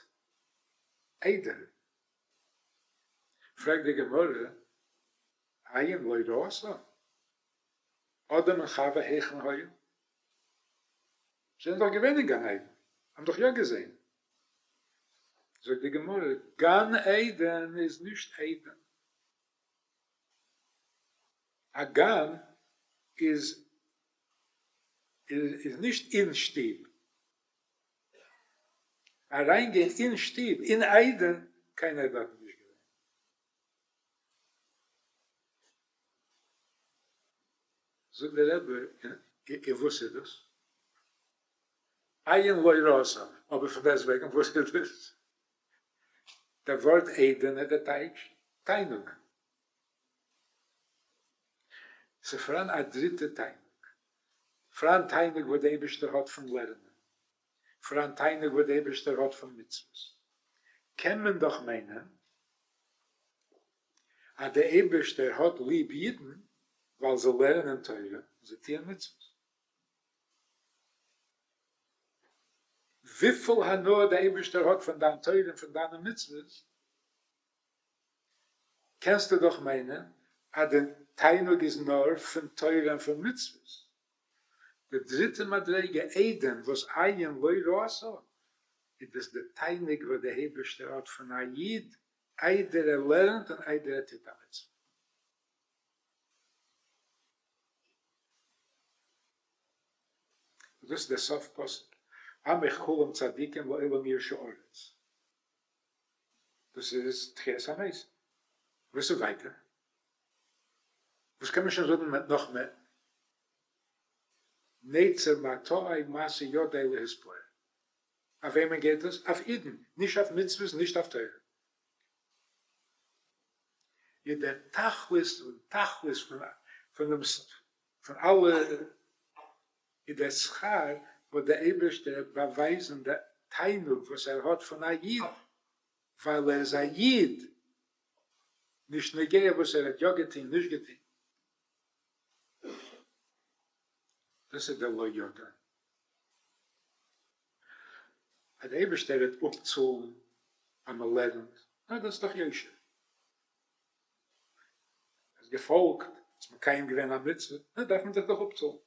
עדן. פרעגט די גמרא, עין לא ראתה? אדם און חווה היכן היו? זיי זענען דאך געווען אין גן עדן, האבן דאך יא געזען. זאגט די גמרא, גן עדן איז נישט עדן. א גן איז איז נישט אין שטוב. אריינגיין אין שטוב אין עדה, קיינער איז דארטן נישט געווען. זאגט דער רבי, און וואס איז דאס? עין לא ראתה, אבער פון דעסטוועגן וואס איז דאס? דער ווארט עדן איז דער טייטש תענוג. ס'איז פאראן א דריטע תענוג. פאראן תענוג וואס דער אייבערשטער האט פון לערנען. פאראן תענוג וואס דער אייבערשטער האט פון מצוות. קען מען דאך מיינען אז דער אייבערשטער האט ליב אידן ווייל זיי לערנען תורה און זיי טוען מצוות. וויפיל הנאה דער אייבערשטער האט פון דיין תורה און פון דיינע מצוות, קענסטו דאך מיינען אז די תענוג איז נאר פון תורה און פון מצוות. די דריטע מדריגה, עדן, וואס עין לא ראתה, איז דאס די תענוג וואס דער אייבערשטער האט פון א איד איידער ער לערנט און איידער ער טוט א מצוה. דאס איז דער סוף פסוק, עמך כולם צדיקים לעולם יירשו ארץ. דאס איז תחיית המתים. וואס איז ווייטער? וואס קען מען שוין זאגן נאך מער? נצר מטעי מעשה ידי להתפאר. אויף וועמען גייט דאס? אויף אידן, נישט אויף מצוות, נישט אויף תורה. איז דער תכלית און תכלית פון דעם פון אלע איז דער שכר וואס דער אייבערשטער וועט באווייזן די תענוג וואס ער האט פון א איד ווייל ער איז א איד, נישט נוגע וואס ער האט יא געטון נישט געטון. דאס איז דער לא ידע. אז דער אייבערשטער וועט אפצאלן אז מען לערנט, נו דאס איז דאך יושר. האסט געפאלגט, האסט מקיים געווען א מצוה, נו דארף מען דיך דאך אפצאלן.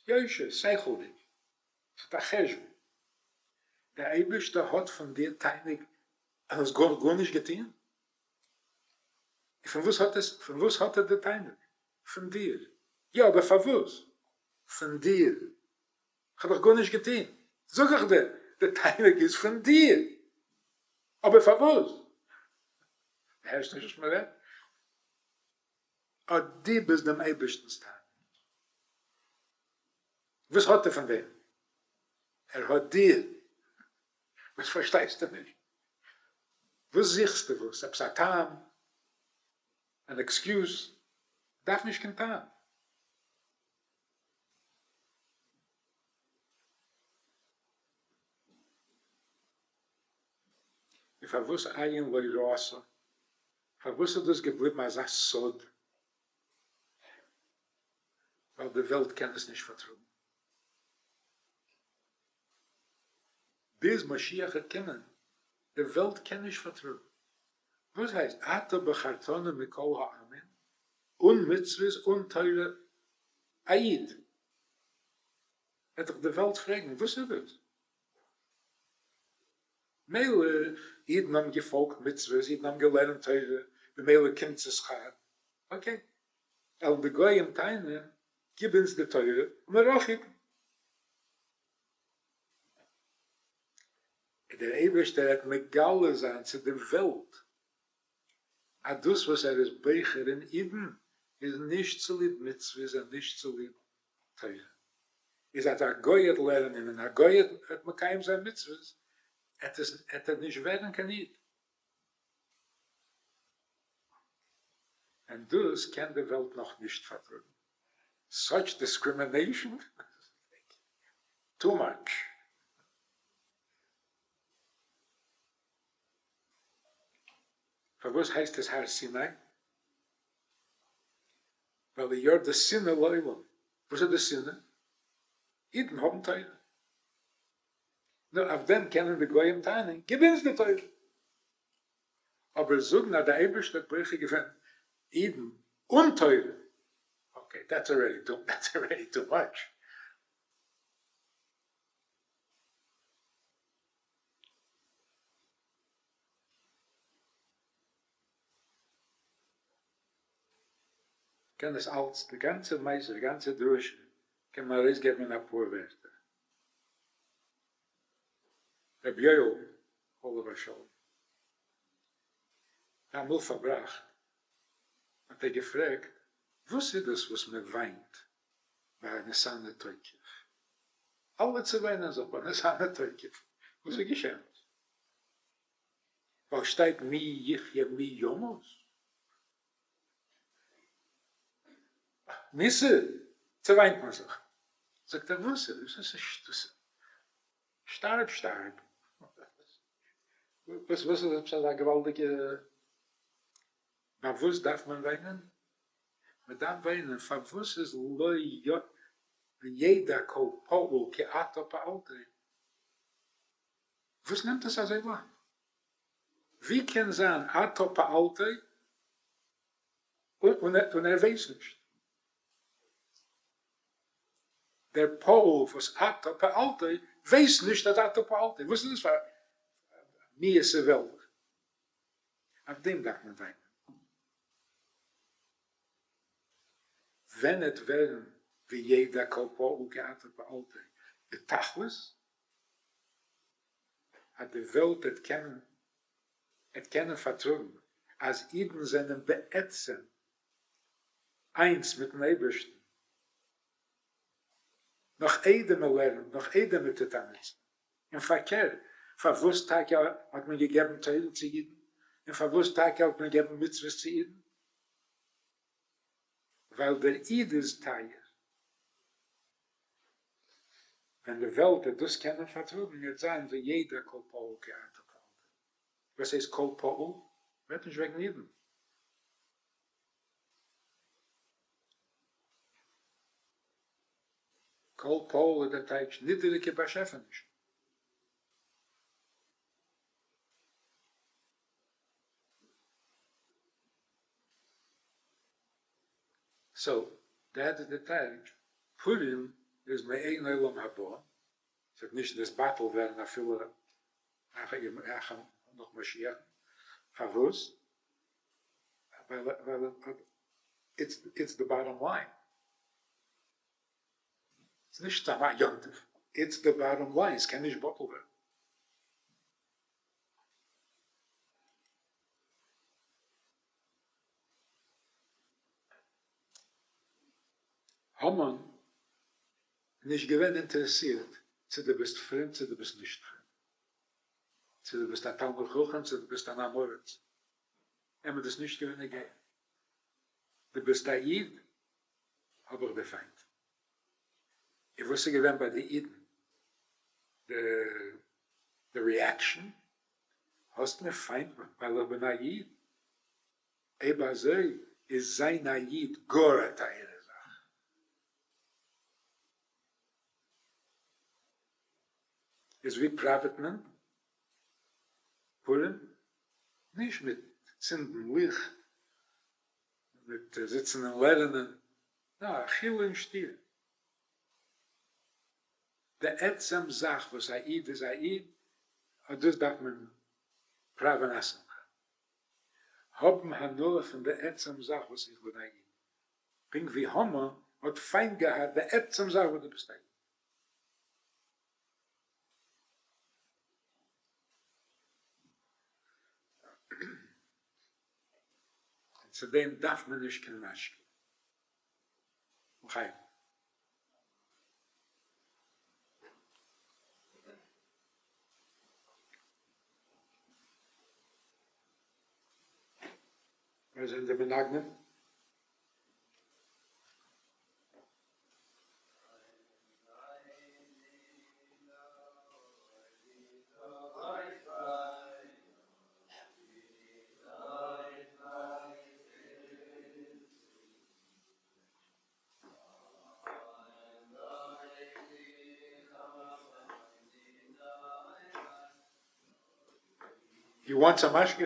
יושר, שכל'דיג, ס'האט א חשבון. דער אייבערשטער האט פון דיר תענוג אז האסט גאר גארנישט געטון? און פון וואס האט עס, פון וואס האט ער די תענוג? פון דיר. יא, אבער פארוואס? פון דיר. כ'האב דאך גארנישט געטון. זאג איך דיר, די תענוג איז פון דיר. אבער פארוואס? דו הערסט נישט וואס מ'רעדט? אט דו ביסט דעם אייבערשטנ'ס תענוג. וואס האט ער פון דעם? ער האט דיר. וואס פארשטייסטו נישט? וואס זוכסטו וואס? עפעס א טעם? אן excuse? דארף נישט קיין טעם. און פארוואס עין לא ראתה? פארוואס איז דאס געבליבן אזא סוד? ווייל די וועלט קען עס נישט פארטראגן. ביז משיח וועט קומען, די וועלט קען נישט פארטראגן. וואס הייסט אתה בחרתנו מכל העמים, אן מצוות אן תורה, א איד וועט דאך די וועלט פרעגן וואס איז דאס? מילא אידן האבן געפאלגט מצוות, אידן האבן געלערנט תורה, במילא קומט זיי שכר, okay, וועלן די גויים טענה'ן, גיב אונז די תורה און מיר אויך היטן. און דער אייבערשטער וועט מגלה זיין צו די וועלט אז דאס וואס ער איז בוחר אין אידן איז נישט צוליב מצוות און נישט צוליב תורה, איז אז א גוי וועט לערנען און א גוי וועט מקיים זיין מצוות עט ער נישט ווערן קיין איד. און דאס קען די וועלט נאך נישט פארטראגן. Such discrimination? Too much. פארוואס הייסט עס הר סיני? ווייל די יאר די שנאה לעולם. וואס איז די שנאה? אידן האבן תורה. נו, אויף דעם קענען די גויים טענה'ן, גיב אונז די תורה. אבער זאגן אז די אייבערשטער האט בוחר געווען אידן אן תורה, okay, that's already too, that's already too much. קען עס אלץ, די גאנצע מעשה, די גאנצע דרשה קען מען ארויסגעבן אין אפאר ווערטער. רבי יואל עליו השלום האט אמאל פארבראכט, האט ער געפרעגט, וואס איז דאס וואס מען וויינט ביי ונתנה תוקף? אלע צעוויינען זיך ביי ונתנה תוקף, וואס איז געשען? ווייל שטייט מי יחיה מי ימות? ניסה, צעוויינט מען זיך. זאגט ער, וואס איז דאס? דאס איז שטותים. שטארב שטארב. וואס איז עפעס אזא געוואלדיגע. פארוואס דארף מען וויינען? מען דארף וויינען פארוואס איז לא ידע כל פעול כי אתה פעלתו? וואס נעמט עס אזוי לאנג? ווי קען זיין אתה פעלתו און ער ווייסט נישט? דער פעול וואס אתה פעלתו ווייסט נישט אז אתה פעלתו, וואס איז דאס פאר א מיאוס'ע וועלט? אויף דעם דארף מען וויינען. ווען עט ווערן וידע כל פעול כי אתה פעלתו בתכלית, אז די וועלט עט קענען עט קענען פארטראגן אז אידן זענען בעצם איינס מיטן אייבערשטן, נאך איידער מען לערנט, נאך איידער מען טוט א מצוה, און פארקערט, פארוואס טאקע האט מען געגעבן תורה צו אידן, און פארוואס טאקע האט מען געגעבן מצוות צו אידן? ווייל דער איד איז טייער. ווען די וועלט וועט דאס קענען פארטראגן וועט זיין וידע כל פעול כי אתה פעלת. וואס הייסט כל פעול? מ'רעדט נישט וועגן אידן. כל פעול איז דער טייטש נידעריגע באשעפענישן. so that איז די טייטש, פורים איז מעין עולם הבא, ס'וועט נישט נתבטל ווערן אפילו נאך משיח'ן, פארוואס? ווייל it's the bottom line, ס'איז נישט סתם א יום טוב, it's the bottom line, ס'קען נישט בטל ווערן. המן איז נישט געווען אינטערעסירט צו דו ביסט פרום צו דו ביסט נישט פרום, צו דו ביסט א תלמיד חכם צו דו ביסט אן עם הארץ, אים איז דאס נישט געווען נוגע. דו ביסט א איד האב איך דיר פיינט. און וואס איז געווען ביי די אידן די reaction? האסט מיר פיינט ווייל איך בין א איד? אויב אזוי איז זיין א איד גאר א טייערע זאך. איז ווי פראוועט מען פורים? נישט מיט צינדן ליכט, מיט זיצן און לערנען, נאר אכילה און שתיה. די עצם זאך וואס א איד איז א איד, אט דאס דארף מען פראווען א שמחה. האבן הנאה פון די עצם זאך וואס איך בין א איד. פונקט ווי המן האט פיינט געהאט די עצם זאך וואס דו ביסט א איד. און צו דעם דארף מען נישט קיין משקה. לחיים. ווער זענען די מנגנים? You want some משקה?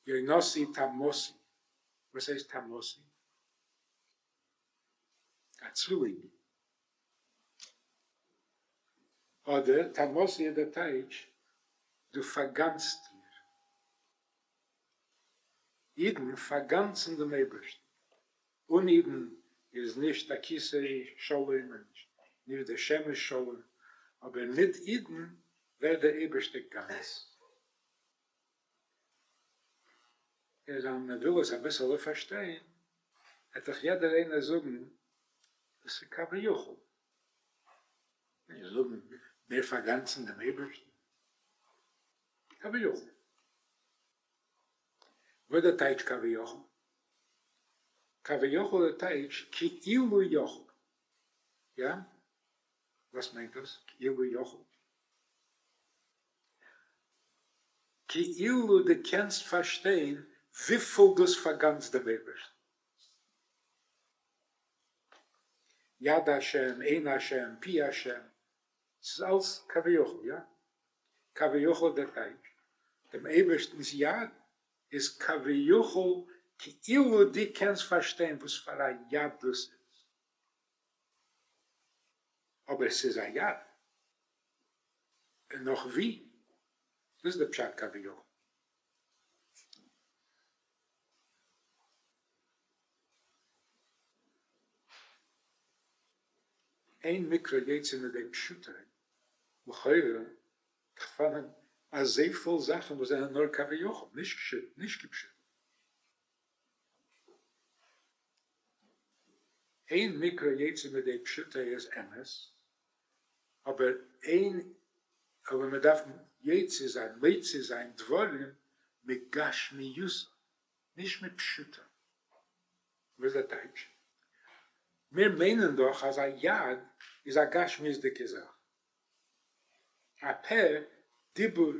יונתי תמתי, וואס הייסט תמתי? א צווילינג. אדער תמתי איז דער טייטש דו פארגאנצט מיר. אידן פארגאנצן דעם אייבערשטן. אן אידן איז נישט א כסא שלם און נישט דער שמש שלם, אבער מיט אידן ווערט דער אייבערשטער גאנץ. איז אז מען וויל עס אביסעלע פארשטיין, וועט דאך יעדער איינער זאגן דאס איז כביכול. נישט זאגן מיר פארגאנצן דעם אייבערשטן. כביכול. וואס דער טייטש כביכול? כביכול איז טייטש כאילו יכול. יא? וואס מיינט דאס כאילו יכול? כאילו דו קענסט פארשטיין וויפיל דאס פארגאנצט דעם אייבערשטן. יד השם, עין השם, פי השם, ס'איז אלס כביכול, יא? כביכול דער טייטש, דעם אייבערשטנ'ס יד איז כביכול כאילו דו קענסט פארשטיין וואס פאר א יד דאס איז. אבער ס'איז א יד. און נאך ווי. דאס איז דער פשט כביכול. אין מקרא יוצא מידי פשוטו, לכאורה פארהאן אזויפיל זאכן וואס זענען נאר כביכול, נישט כפשוטו. אין מקרא יוצא מידי פשוטו איז אמת, אבער אין אבער מען דארף יוצא זיין, מוציא זיין דברים מגשמיותם, נישט מפשוטם. וואס איז דער טייטש? מיר מיינען דאך אז א יד איז א גשמיות'דיגע זאך. א פה, דיבור,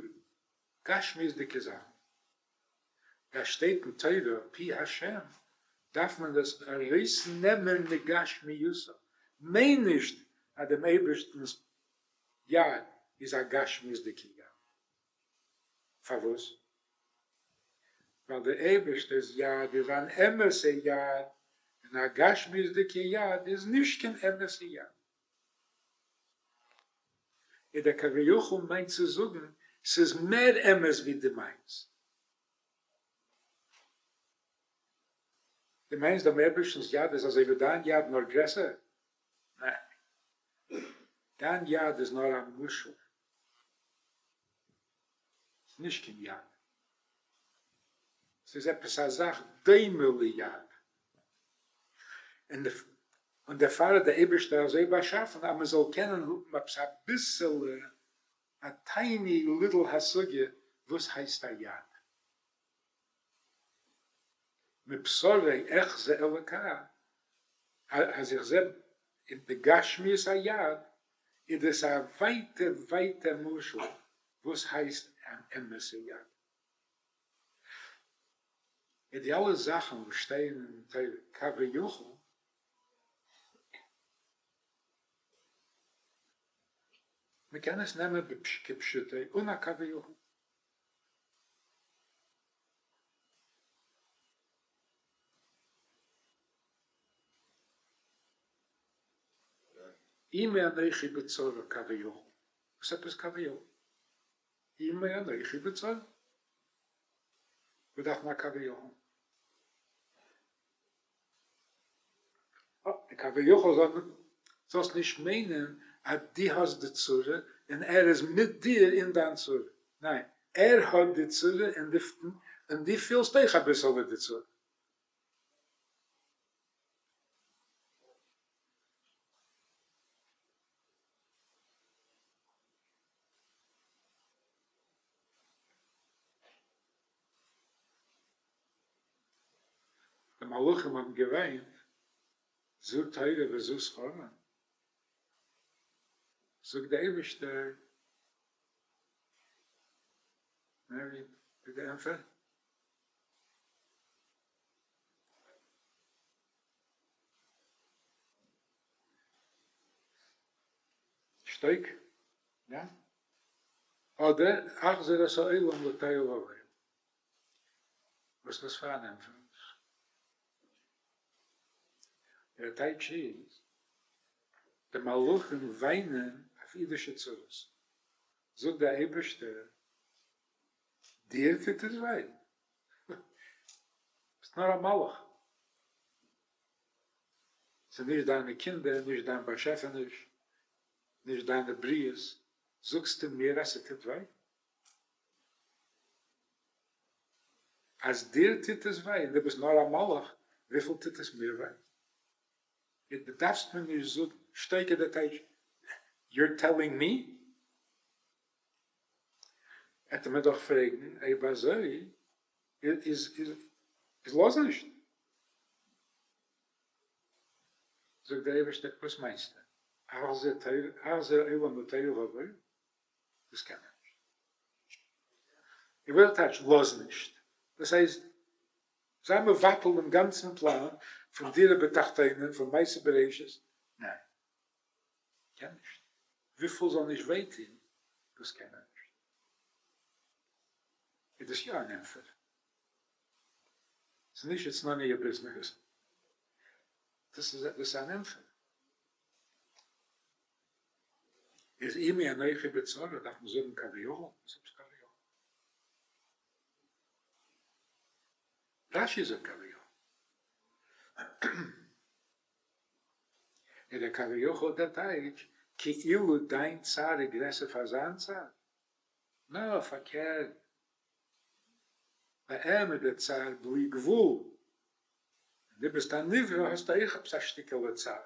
גשמיות'דיגע זאכן. דא שטייט אין תורה פי השם, דארף מען דאס ארויסנעמען מגשמיותו. מיין נישט אז דעם אייבערשטנ'ס יד איז א גשמיות'דיגע יד. פארוואס? ווייל דער אייבערשטער'ס יד איז אן אמת'ע יד, און א גשמיות'דיגע יד איז נישט קיין אמת'ע יד. איז דער כביכול מיינט צו זאגן ס'איז מער אמת ווי דו מיינסט. דו מיינסט דעם אייבערשטנ'ס יד איז אזוי ווי דיין יד נאר גרעסער? ניין. דיין יד איז נאר א משל. ס'איז נישט קיין יד. ס'איז עפעס א זאך דומה ליד. און דערפאר האט דער אייבערשטער אזוי באשאפן אז מ'זאל קענען האבן עפעס אביסעלע, א tiny little השגה וואס הייסט א יד. מבשרי אחזה אלוקה, אז איך זע אין בגשמיות א יד, איז דאס א ווייטע ווייטע משל וואס הייסט אן אמת'ע יד. און די אלע זאכן וואס שטייען אין תורה כביכול, מען קען עס נעמען כפשוטו אן א כביכול. עמי אנכי בצרה כביכול, וואס עפעס כביכול? עמי אנכי בצרה? וואס דארף מען א כביכול? אה, די כביכול זאל זאלסט נישט מיינען אז דו האסט די צרה און ער איז מיט דיר אין דיין צרה, ניין, ער האט די צרה און דו פילסט אויך אביסעלע די צרה. די מלאכים האבן געוויינט. זו תורה וזו שכרה, זאגט דער אייבערשטער, ווי די ענפער? שתוק, יא? אדער אחזיר את העולם לתוהו ובוהו. וואס איז דאס פאר אן ענטפער? דער טייטש איז, די מלאכים וויינען אויף אידישע צרות. זאגט דער אייבערשטער, דיר טוט עס וויי? ביסט נאר א מלאך. ס'איז נישט דיינע קינדער, נישט דיין באשעפעניש, נישט דיינע בריאות, זאגסטו מיר אז ס'טוט וויי? אז דיר טוט עס וויי און דו ביסט נאר א מלאך, וויפיל טוט עס מיר וויי? דו דארפסט מיר נישט זאגן, שתוק איז די טייטש, you're telling me? עט מען דאך פרעגן, אויב אזוי איז איז לאז נישט. זאגט דער אייבערשטער, וואס מיינסטו? אחזיר עולם לתוהו ובוהו? דאס קען מען נישט. איך וויל טייטש לאז נישט, דאס הייסט זיי מבטל דעם גאנצן פלאן פון דירה בתחתונים פון מעשה בראשית, ניין קען נישט, וויפיל זאל נישט וויי טוהן דאס קען מען נישט. איז דאס יא אן ענפער? ס'איז נישט it's none of your business, דאס איז אן ענפער. איז עמי אנכי בצרה דארף מען זאגן כביכול? וואס עפעס כביכול? רש"י זאגט כביכול. איז דער כביכול דער טייטש כאילו דיין צער איז גרעסער פאר זיין צער? נאר פארקערט, ביי אים איז דער צער בלי גבול, און דו ביסט א נברא האסטו אויך עפעס א שטיקעלע צער.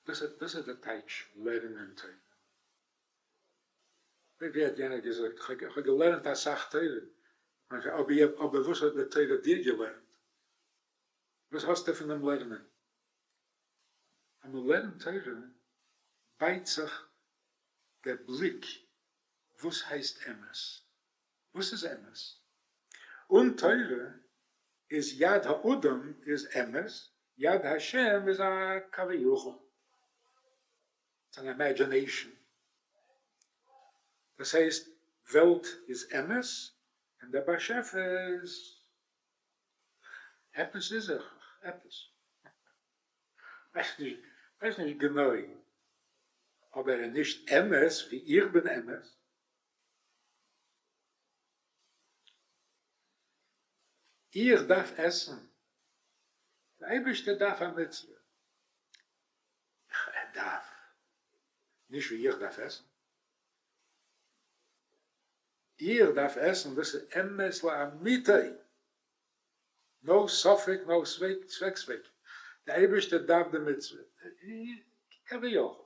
דאס איז די טייטש לערנען תורה. ווי האט יענער געזאגט, איך האב געלערנט אסאך תורה, אבער וואס האט די תורה דיר געלערנט? וואס האסטו פון דעם לערנען? אז מען לערנט תורה בייט זיך דער בליק וואס הייסט אמת? וואס איז אמת? אן תורה איז יד האדם איז אמת, יד השם איז א כביכול, it's an imagination, דאס הייסט וועלט איז אמת און דער באשעפער איז עפעס איז ער, עפעס, כ'ווייס נישט גענוי, אבער ער איז נישט אמת ווי איך בין אמת. איך דארף עסן, דער אייבערשטער דארף א מצוה, ער דארף, נישט ווי איך דארף עסן, איך דארף עסן, דאס איז אמת לאמיתו, no ספק no ספק ספק, דער אייבערשטער דארף די מצוה, כביכול.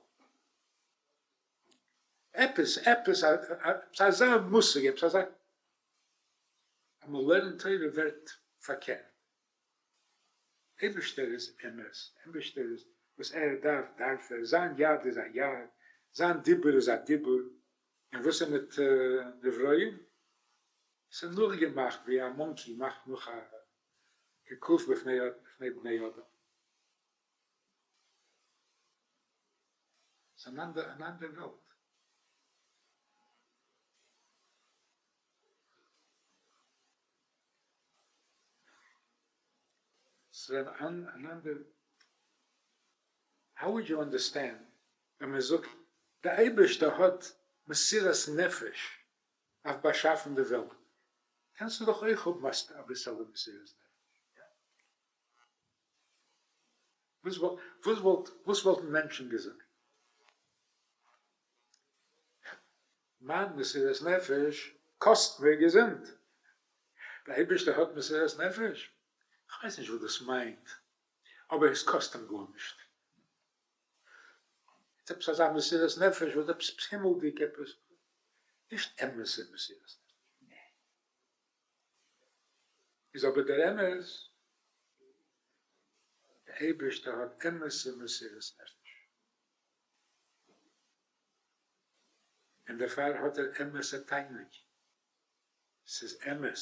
עפעס, עפעס, עפעס אזא מושג, עפעס אזא, אז מען לערנט תורה ווערט פארקערט. אייבערשטער איז אמת, אייבערשטער איז וואס ער דארף דארף ער, זיין יד איז א יד, זיין דיבור איז א דיבור, און וואס איז מיט נבראים? ס'איז נאכגעמאכט ווי א monkey מאכט נאך א כקוף בפני בני אדם. ס'איז אן אנדער וועלט. ס'איז אן אנדער, how would you understand ווען מען זאגט די אייבערשטער האט מסירת נפש אויף באשאפן די וועלט, קענסטו דאך אויך האבן אביסעלע מסירת נפש, יא? וואס וואלטן מענטשן געזאגט? מיין מסירת נפש קאסט מיר געזונט. דער אייבערשטער האט מסירת נפש? כ'ווייס נישט וואס דאס מיינט, אבער עס קאסט אים גארנישט. עפעס אזא מסירת נפש וואס עפעס הימלדיג עפעס. נישט אמת'ע מסירת נפש. איז אבער דער אמת, דער אייבערשטער האט אמת'ע מסירת נפש. און דערפאר האט ער אמת'ע תענוג. ס'איז אמת.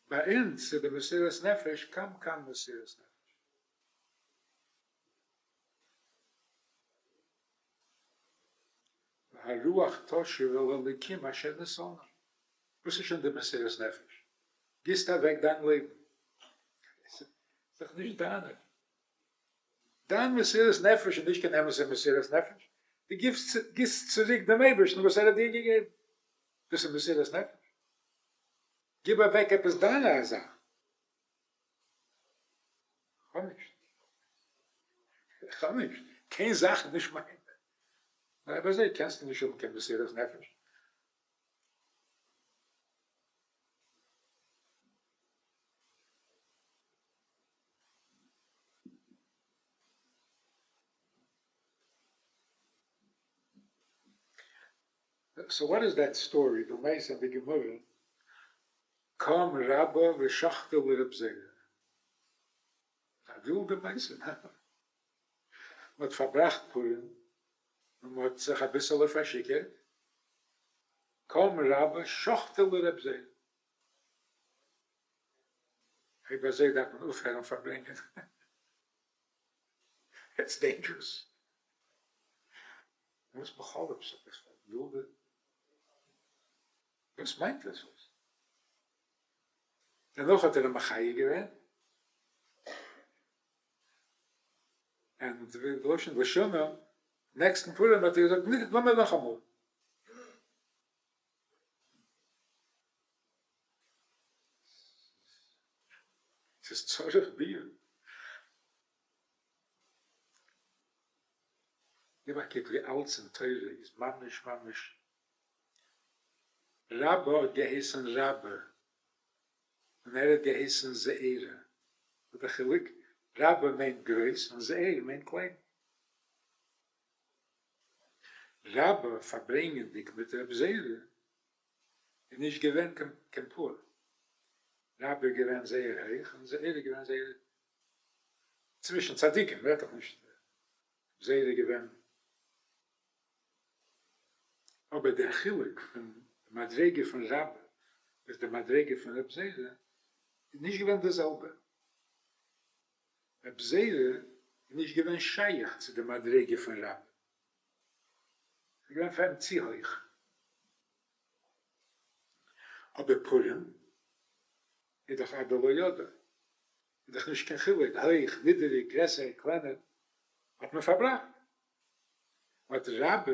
ביי אונז איז די מסירת נפש קאם קאם מסירת נפש. והרוח תשוב אל האלוקים אשר נתנה. וואס איז שוין די מסירת נפש? גיבסט אוועק דיין לעבן. ס'איז דאך נישט דיינע. דיין מסירת נפש איז נישט קיין אמת'ע מסירת נפש. דו גיבסט צוריק דעם אייבערשטן וואס ער האט דיר געגעבן. דאס איז מסירת נפש. גיב אוועק עפעס דיינע א זאך. כ'האב נישט. כ'האב נישט. קיין זאך איז נישט מיינע. אויב אזוי קענסטו נישט האבן קיין מסירת נפש. So what is that story, די מעשה אין די גמרא, קם רבה ושחטיה לרב זירא. א ווילדע מעשה, ניין? מען האט פארבראכט פורים און מען האט זיך אביסעלע פארשיקערט, קם רבה שחטיה לרב זירא. אויב אזוי דארף מען אויפהערן פארברענגען. It's dangerous. וואס בכלל עפעס א ווילדע וואס מיינט דאס וואס? דערנאך האט ער אים מחיה געווען, און לשון ושמע, נעקסטן פורים האט ער געזאגט נו לאמיר נאכאמאל. ס'איז צריך ביאור. גיב א קוק ווי אלץ אין תורה איז ממש ממש רבה האט געהייסן רבה און ער האט געהייסן זעירא, וואס די חילוק? רבה מיינט גרויס און זעיר מיינט קליין. רבה פארברענגענדיג מיט רב זעירא איז נישט געווען קיין פאר, רבה איז געווען זייער הויך און זעירא איז געווען זייער צווישן צדיקים רעדט איך נישט, רב זעירא איז געווען אבער דער חילוק פון די מדריגה פון רבה ביז די מדריגה פון רב זעירא איז נישט געווען די זעלבע. רב זעירא איז נישט געווען שייך צו די מדריגה פון רבה, ס'איז געווען פאר אים צו הויך. אבער פורים איז דאך עד דלא ידע, איז דאך נישט קיין חילוק הויך, נידעריג, גרעסער, קלענער, האט מען פארבראכט. האט רבה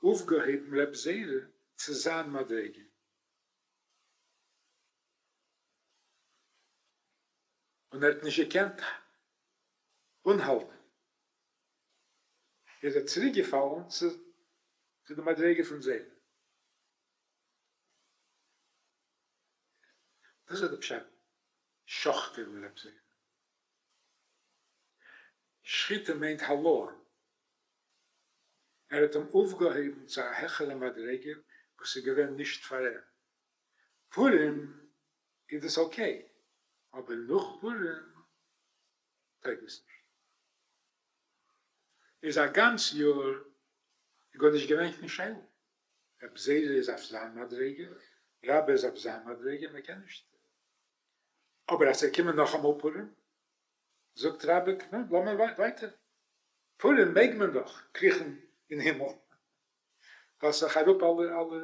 אויפגעהויבן רב זעירא צו זיין מדריגה. און ער האט נישט געקענט אנהאלטן, איז ער צוריק געפאלן צו די מדריגה פון זעירא. דאס איז די פשט שחטיה לרב זעירא. שחיטה מיינט העלאה. ער האט אים אויפגעהויבן צו א העכערע מדריגה וואס איז געווען נישט פאר אים. פורים איז דאס okay, אבער נאך פורים טויג עס נישט. איז א גאנץ יאר גארנישט געווען קיין שאלה. רב זעירא איז אויף זיין מדריגה, רבה איז אויף זיין מדריגה, מען קען נישט. אבער אז ס'וועט קומען נאכאמאל פורים, זאגט רבה, לאמיר ווייטער, פורים מעג מען דאך קריכן אין הימל, ווייל ס'איז דאך אראפ אלע אלע.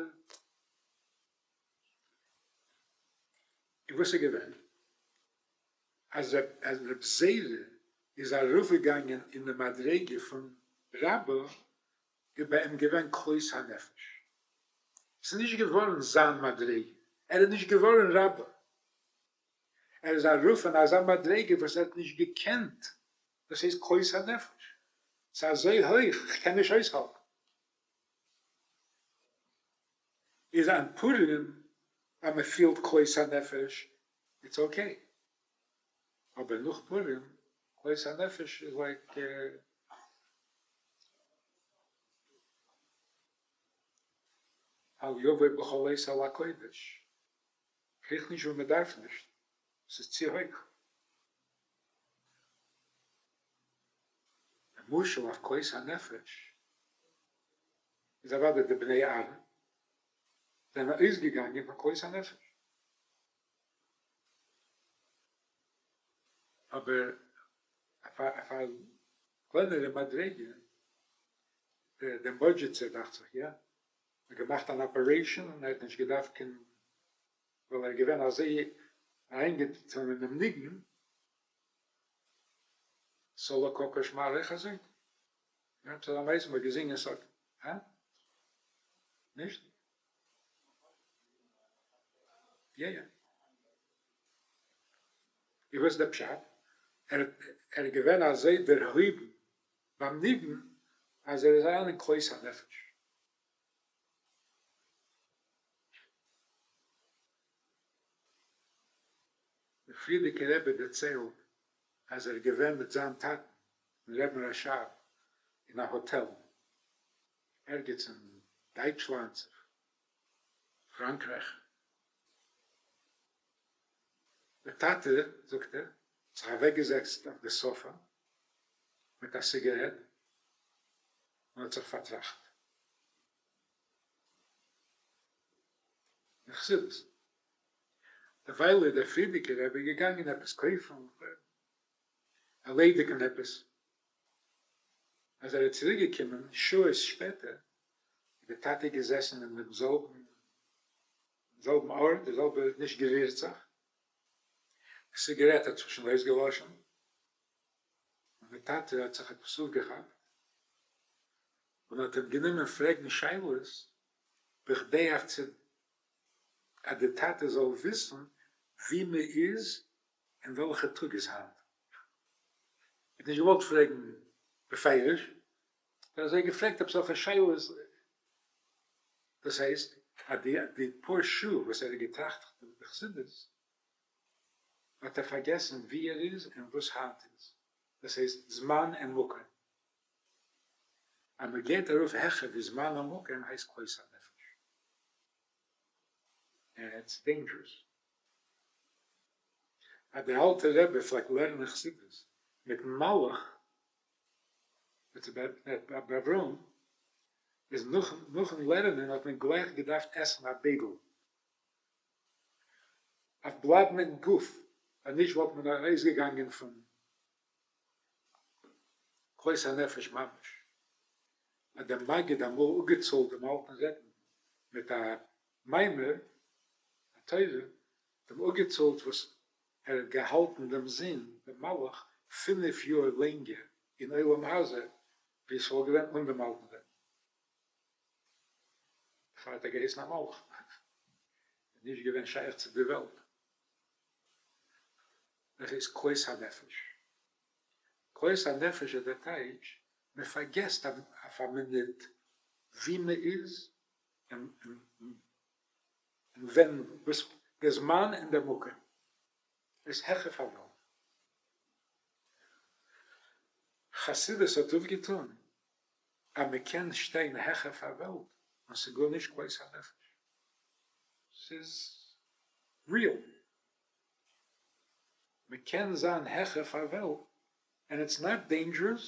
און וואס איז געווען? אז רב זעירא איז ארויפגעגאנגען אין די מדריגה פון רבה, איז ביי אים געווען כלות הנפש. ס'איז נישט געווארן זיין מדריגה, ער איז נישט געווארן רבה. ער איז ארויף אין אזא מדריגה וואס ער האט נישט געקענט, דאס הייסט כלות הנפש. ס'איז אזוי הויך, כ'קען נישט אויסהאלטן. איז אין פורים אז מען פילט כלות הנפש, it's okay. אבער נאך פורים, כלות הנפש איז like. אל יבוא בכל עת אל הקודש, קריך נישט וואו מען דארף נישט, ס'איז צו הויך. די משל אויף כלות הנפש איז אוודאי די בני אהרן זענען אויסגעגאנגען פון כלות הנפש, אבער אויף א קלענערע מדריגה, דער מאדזשיצער דאכט זיך יא, האט געמאכט אן operation און ער האט נישט געדארפט קיין, ווייל ער איז געווען אזוי אריינגעטון אינעם ניגון, סאלא קאקאש מאריך אזוי? יא, עפעס אזא מעשה, מ'האט געזינגען סאלא, הא? נישט? יא יא. און וואס איז דער פשט? ער ער איז געווען אזוי דערהויבן ביים ניגון אז ער איז אריין אין כלות הנפש. דער פריערדיגער רבי דערציילט אז ער איז געווען מיט זיין טאטן דעם רבין רשב אין א האטעל ערגעץ אין דייטשלאנד צו פראנקרייך, דער טאטע, זאגט ער, האט זיך אוועקגעזעצט אויף די סאפע מיט א סיגערעט און האט זיך פארטראכט אין חסידות. דערווייל איז דער פריערדיגער רבי געגאנגען עפעס קויפן, ערלעדיגן עפעס. אז ער איז צוריקגעקומען שעות שפעטער איז דער טאטע געזעסן אין דעם זעלבן זעלבן ארט, די זעלבע נישט גערירט זיך, די סיגערעט האט זיך שוין אויסגעלאשן, און דער טאטע האט זיך עפעס אויפגעכאפט און האט אים גענומען פרעגן שאלות בכדי אויף צו אז די טאטע זאל וויסן ווי מען איז און וועלכע טאג איז היינט. ער האט נישט געוואלט פרעגן בפירוש, ער האט אזוי געפרעגט עפעס אזעלכע שאלות, דאס הייסט אז די פאר שעה וואס ער האט געטראכט בחסידות האט ער פארגעסן ווי ער איז און וואס היינט איז, דאס הייסט זמן און מקום. אז מען גייט ארויף העכער ווי זמן און מקום הייסט כלות הנפש. און it's dangerous. אז דער אלטער רבי פלעגט לערנען חסידות מיטן מלאך, מיט רבי אברהם, איז נאכן לערנען האט מען גלייך געדארפט עסן א בייגל, אויף בלייבן אין גוף, אז נישט וואלט מען ארויסגעגאנגען פון כלות הנפש ממש. האט דער מגיד אמאל אפגעצאלט דעם אלטן רעבן מיט א מאמר, א תורה, האט אים אפגעצאלט וואס ער האט געהאלטן דעם זון דעם מלאך 5 יאר לענגער אין עולם הזה ווי עס וואלט געווען אן דעם אלטן רעבן. דערפאר האט ער געהייסן א מלאך, און נישט געווען שייך צו די וועלט. דאס איז כלות הנפש. כלות הנפש איז דער טייטש, מען פארגעסט אויף א מינוט ווי מען איז און ווען, וואס דער זמן און דער מקום איז העכער פאר וועלט. חסידות האט אויפגעטון אז מען קען שטיין העכער פאר וועלט און ס'איז גארנישט כלות הנפש, ס'איז real, מען קען זיין העכער פאר וועלט and it's not dangerous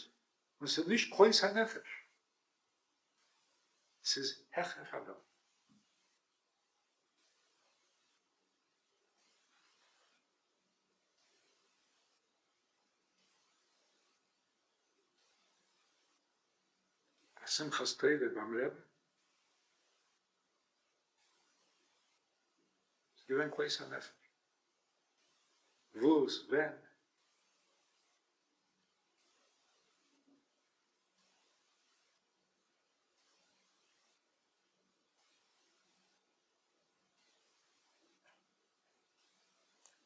און ס'איז נישט כלות הנפש, ס'איז העכער פאר וועלט. א שמחת תורה ביים רעבן איז געווען כלות הנפש. וואס? ווען?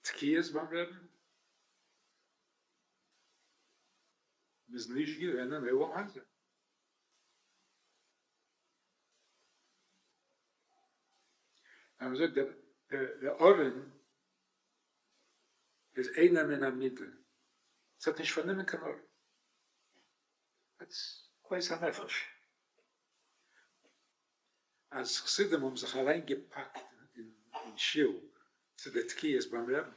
תקיעות ביים רעבן? מ'איז נישט געווען אין עולם הזה. ווען מ'זאגט דער ארון איז אינו מן המידה, ס'האט נישט פארנומען קיין ארט. that's כלות הנפש. אז חסידים האבן זיך אריין געפאקט אין שול צו די תקיעות ביים רעבן,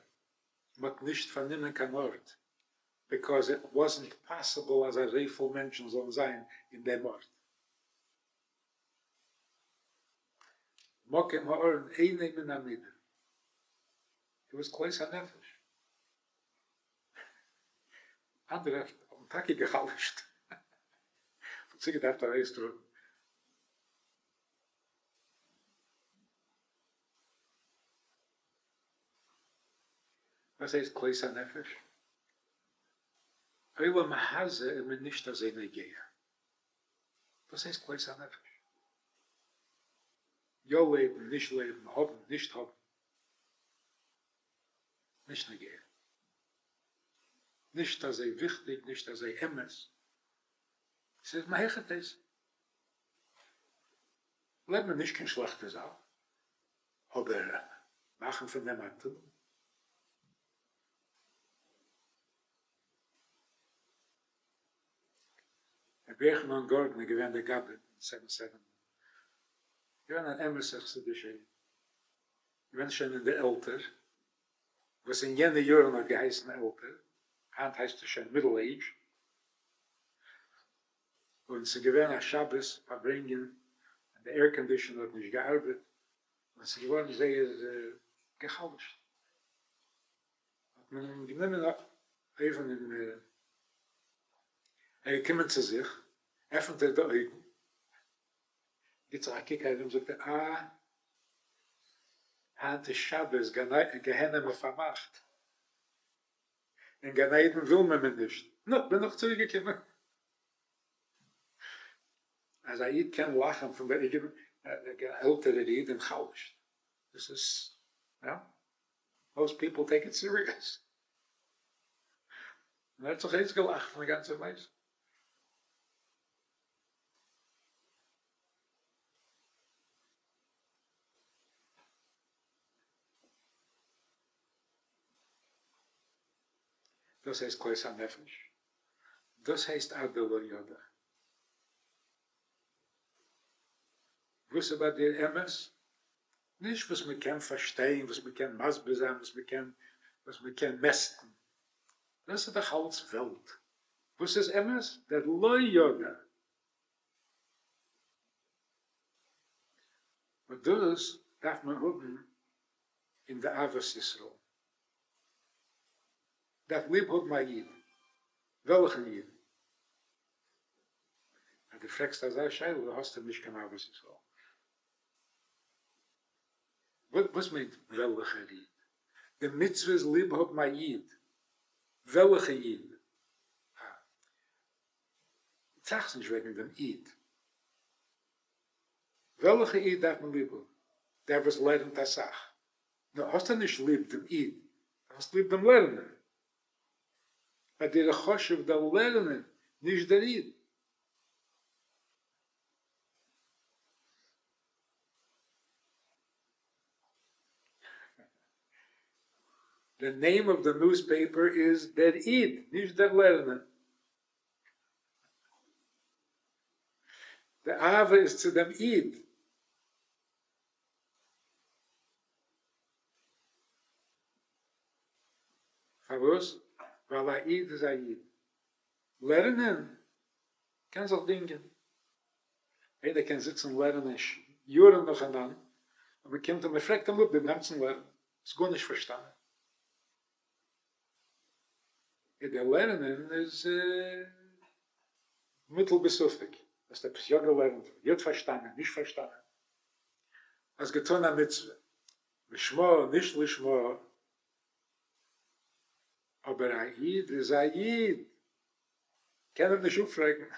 מען האט נישט פארנומען קיין ארט, because it wasn't possible אז אזויפיל מענטשן זאלן זיין אין דעם ארט. מקום הארון אינו מן המידה. It was כלות הנפש. אנדערע האבן טאקע גע'חלש'ט. מ'האט זיי געדארפט ארויסטראגן. וואס הייסט כלות הנפש? עולם הזה איז מיר נישט אזוי נוגע. וואס הייסט כלות הנפש? יא לעבן, נישט לעבן, האבן, נישט האבן. נישט נוגע. נישט אזוי וויכטיג, נישט אזוי אמת. ס'איז מהיכא תיתי. לעבן איז נישט קיין שלעכטע זאך, אבער מאכן פון דעם א טומל? רבי יוחנן גארדאן איז געווען דער גבאי אין seven seven, געווען אן אמת'ער חסידישער איד, געווען שוין אין די עלטער, וואס אין יענע יארן האט געהייסן עלטער, היינט הייסט עס שוין middle age, און ס'איז געווען א שבת פארברענגען און די air conditioner האט נישט געארבעט, און ס'איז געווארן זייער גע'חלש'ט, האט מען אים גענומען אויבן און ער איז געקומען צו זיך, עפנט ער די אויגן, גיט זיך א קוק ארום, זאגט ער, אה, היינט איז שבת, גיהנום איז פארמאכט, אין גן עדן וויל מען מיר נישט, נו, בין איך צוריק געקומען. אז א איד קען לאכן פון דער אייגענער עלטערער איד און חלש'ט, דאס איז, יא, most people take it serious. און ער האט זיך אויסגעלאכט פון די גאנצע מעשה. דאס הייסט כלות הנפש, דאס הייסט עד דלא ידע. וואס איז ביי דיר אמת? נישט וואס מען קען פארשטיין, וואס מען קען מסביר זיין, וואס מען קען וואס מען קען מעסטן. דאס איז דאך אלץ וועלט. וואס איז אמת? דער לא ידע. און דאס דארף מען האבן אין די אהבת ישראל. דארף ליב האבן א איד. וועלכן איד? אז דו פרעגסט אזא שאלה האסטו נישט קיין אהבת ישראל. וואס מיינט וועלכער איד? די מצוה איז ליב האבן א איד. וועלכע איד? אה. טראכסט נישט וועגן דעם איד. וועלכע איד דארף מען ליב האבן? דער וואס לערנט אסאך. נו, האסטו נישט ליב דעם איד, דו האסט ליב דעם לערנען. ביי דיר איז חשוב דער לערנען, נישט דער איד. The name of the newspaper איז דער איד, נישט דער לערנען. די אהבה איז צו דעם איד. פארוואס? ווייל א איד איז א איד. לערנען קען זיך דינגען. איינער קען זיצן לערנען יארן נאכאנאנד, און מען קומט און מען פרעגט אים אפ דעם גאנצן לערנען, האסט גארנישט פארשטאנען. איז דער לערנען איז מוטל בספק, האסט עפעס יא געלערנט, יא פארשטאנען, נישט פארשטאנען, האסט געטון א מצוה, לשמה נישט לשמה, אבער א איד איז א איד, קען אים נישט אפפרעגן.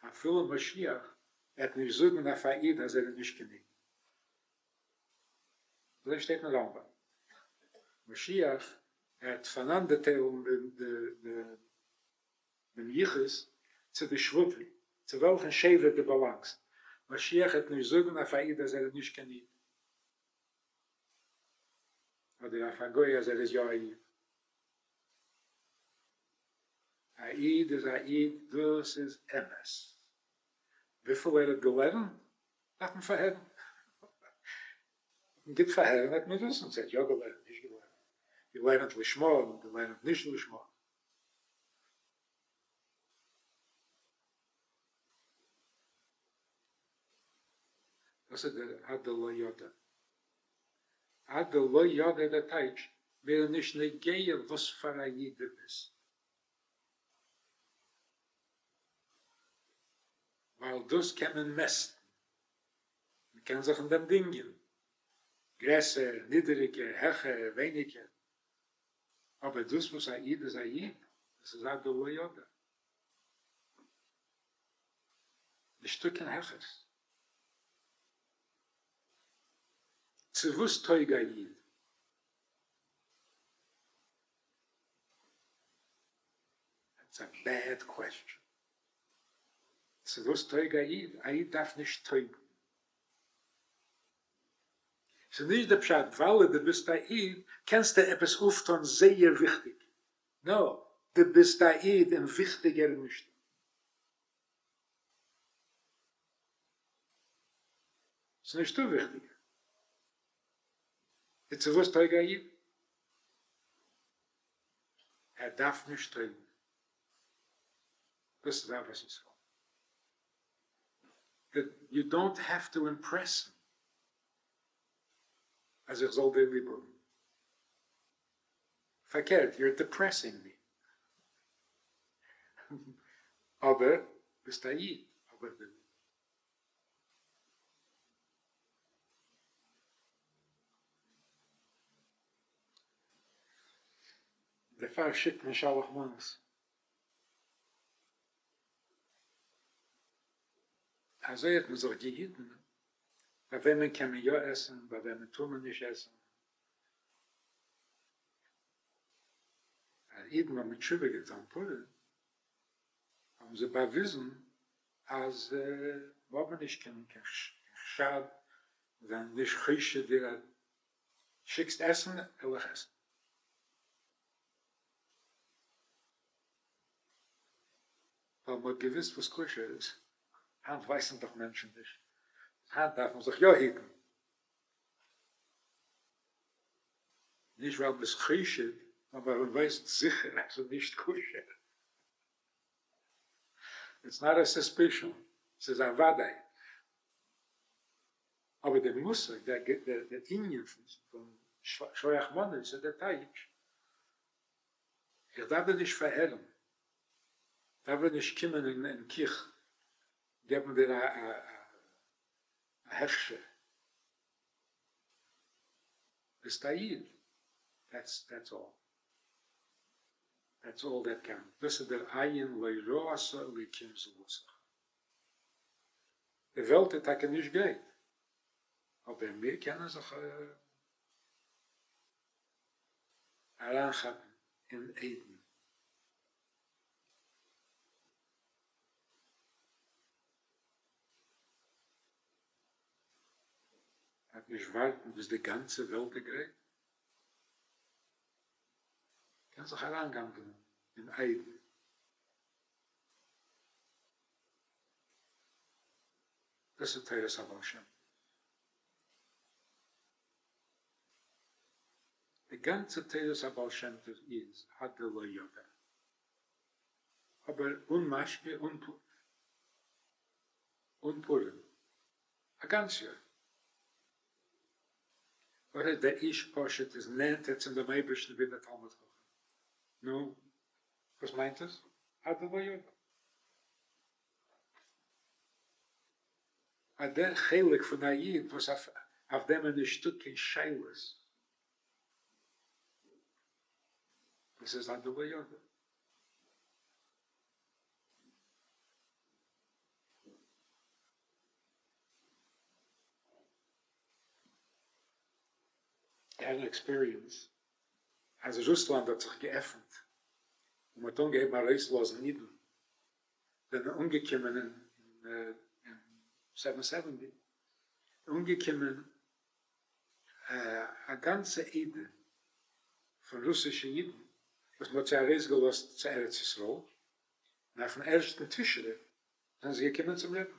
אפילו משיח וועט נישט זאגן אויף א איד אז ער איז נישט קיין איד. אזוי שטייט אין רמב ם. משיח וועט פאנאנדערטיילן דעם יחוס צו די שבטים, צו וועלכן שבט דו באלאנגסט. משיח וועט נישט זאגן אויף א איד אז ער איז נישט קיין איד. אדער אויף א גוי אז ער איז יא א איד. א איד איז א איד, דאס איז אמת. וויפיל ער האט געלערנט דארף מען פארהערן. גוט פארהערן וועט מען וויסן צו ער האט יא געלערנט, נישט געלערנט, געלערנט לשמה, געלערנט נישט לשמה. דאס איז דער עד דלא ידע. עד דלא ידע דער טייטש, מיר איז נישט נוגע וואס פאר א איד דו ביסט. ווייל דאס קען מען מעסטן. מען קען זיך אין דעם דינגען. גרעסער, נידעריגער, העכער, ווייניגער. אבער דאס וואס א איד איז א איד, דאס איז עד דלא ידע. נישטא קיין העכערס. צו וואס טויג א איד? That's a bad question. צו וואס טויג א איד? א איד דארף נישט טויגן. ס'איז נישט די פשט ווייל דו ביסט א איד קענסטו עפעס אויפטון זייער וויכטיג. No, דו ביסט א איד און וויכטיגער איז נישטא. ס'איז נישטא וויכטיגער. און צו וואס טויג א איד? ער דארף נישט טויגן. דאס איז אהבת ישראל. You don't have to impress me אז איך זאל דיר ליב האבן. פארקערט, you're depressing me. אבער ביסט א איד, האב איך דיר ליב. דערפאר שיקט מען שלח מנות. אזוי האט מען זיך געהיטן, ביי וועמען קען מען יא עסן, ביי וועמען טאר מען נישט עסן. אז אידן האבן תשובה געטאן פורים, האבן זיי באוויזן אז מיר האבן נישט קיין חשד, מיר זענען נישט חושד דיר אז שיקסט עסן, וועל איך עסן. ווייל מ'האט געוויסט וואס כשר איז, היינט ווייסן דאך מענטשן נישט, היינט דארף מען זיך יא היטן, נישט ווייל מ'איז חושד, נאר ווייל מ'ווייסט זיכער אז ס'איז נישט כשר. It's not a suspicion, ס'איז א וודאי. אבער דער מושג, דער ענין פון שלח מנות איז דער טייטש, איך דארף דיר נישט פארהערן, דארף דיר נישט קומען אין קיך געבן דיר א הכשר, ביסט א איד, that's all, that's all that count, דאס איז דער עין לא ראתה אלוקים זולתך. די וועלט איז טאקע נישט גרייט, אבער מיר קענען זיך אריינכאפן אין עדן. דארף נישט ווארטן ביז די גאנצע וועלט איז גרייט, קען זיך אריינגנב'נען אין עדן. דאס איז תורת הבעל שם טוב. די גאנצע תורת הבעל שם טוב איז עד דלא ידע. אבער אן משקה אן פורים. א גאנץ יאר. וואס הייסט דער איש פשוט איז נענטער צום דעם אייבערשטן ווי דער תלמיד חכם? נו, וואס מיינט עס? עד דלא ידע. אז דער חלק פון א איד וואס אויף דעם איז נישטא קיין שאלות, דאס איז עד דלא ידע. I had an experience אז רוסלאנד האט זיך געעפנט און מ'האט אנגעהויבן ארויסלאזן אידן זענען אנגעקומען אין seven seventy אנגעקומען א גאנצע עדה פון רוסישע אידן וואס מ'האט זיי ארויסגעלאזט צו ארץ ישראל. און אויפן ערשטן תשרי זענען זיי געקומען צום רעבען.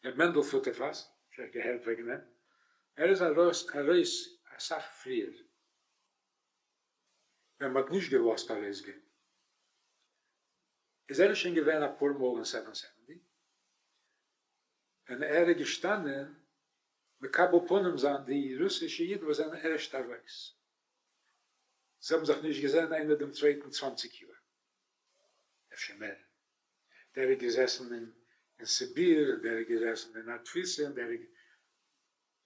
ר' מענדל פוטערפאס, שוין געהערט וועגן אים, ער איז ארויס אסאך פריער, ווען מ'האט נישט געלאזט ארויסגיין, איז ער שוין געווען אפאר מאל אין seven seventy, און ער איז געשטאנען מקבל פנים זיין די רוסישע אידן וואס זענען ערשט ארויס, זיי האבן זיך נישט געזען איינער דעם צווייטן 20 יאר, אפשר מער, דער איז געזעסן אין סיביר, דער איז געזעסן אין א תפיסה, און דער איז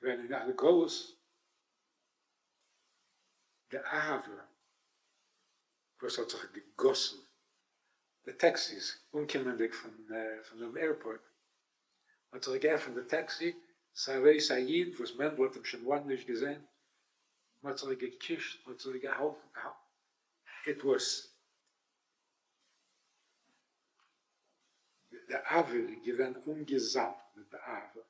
געווען אין א גלות. די אהבה וואס האט זיך געגאסן, די taxis אנקומענדיג פון דעם airport, האט זיך געעפנט די טעקסי, ס'ארויס א איד וואס מענדל האט אים שוין לאנג נישט געזען, מ'האט זיך געקישט, מ'האט זיך געהאלטן, it was די אוויר איז געווען אנגעזאפט מיט די אהבה.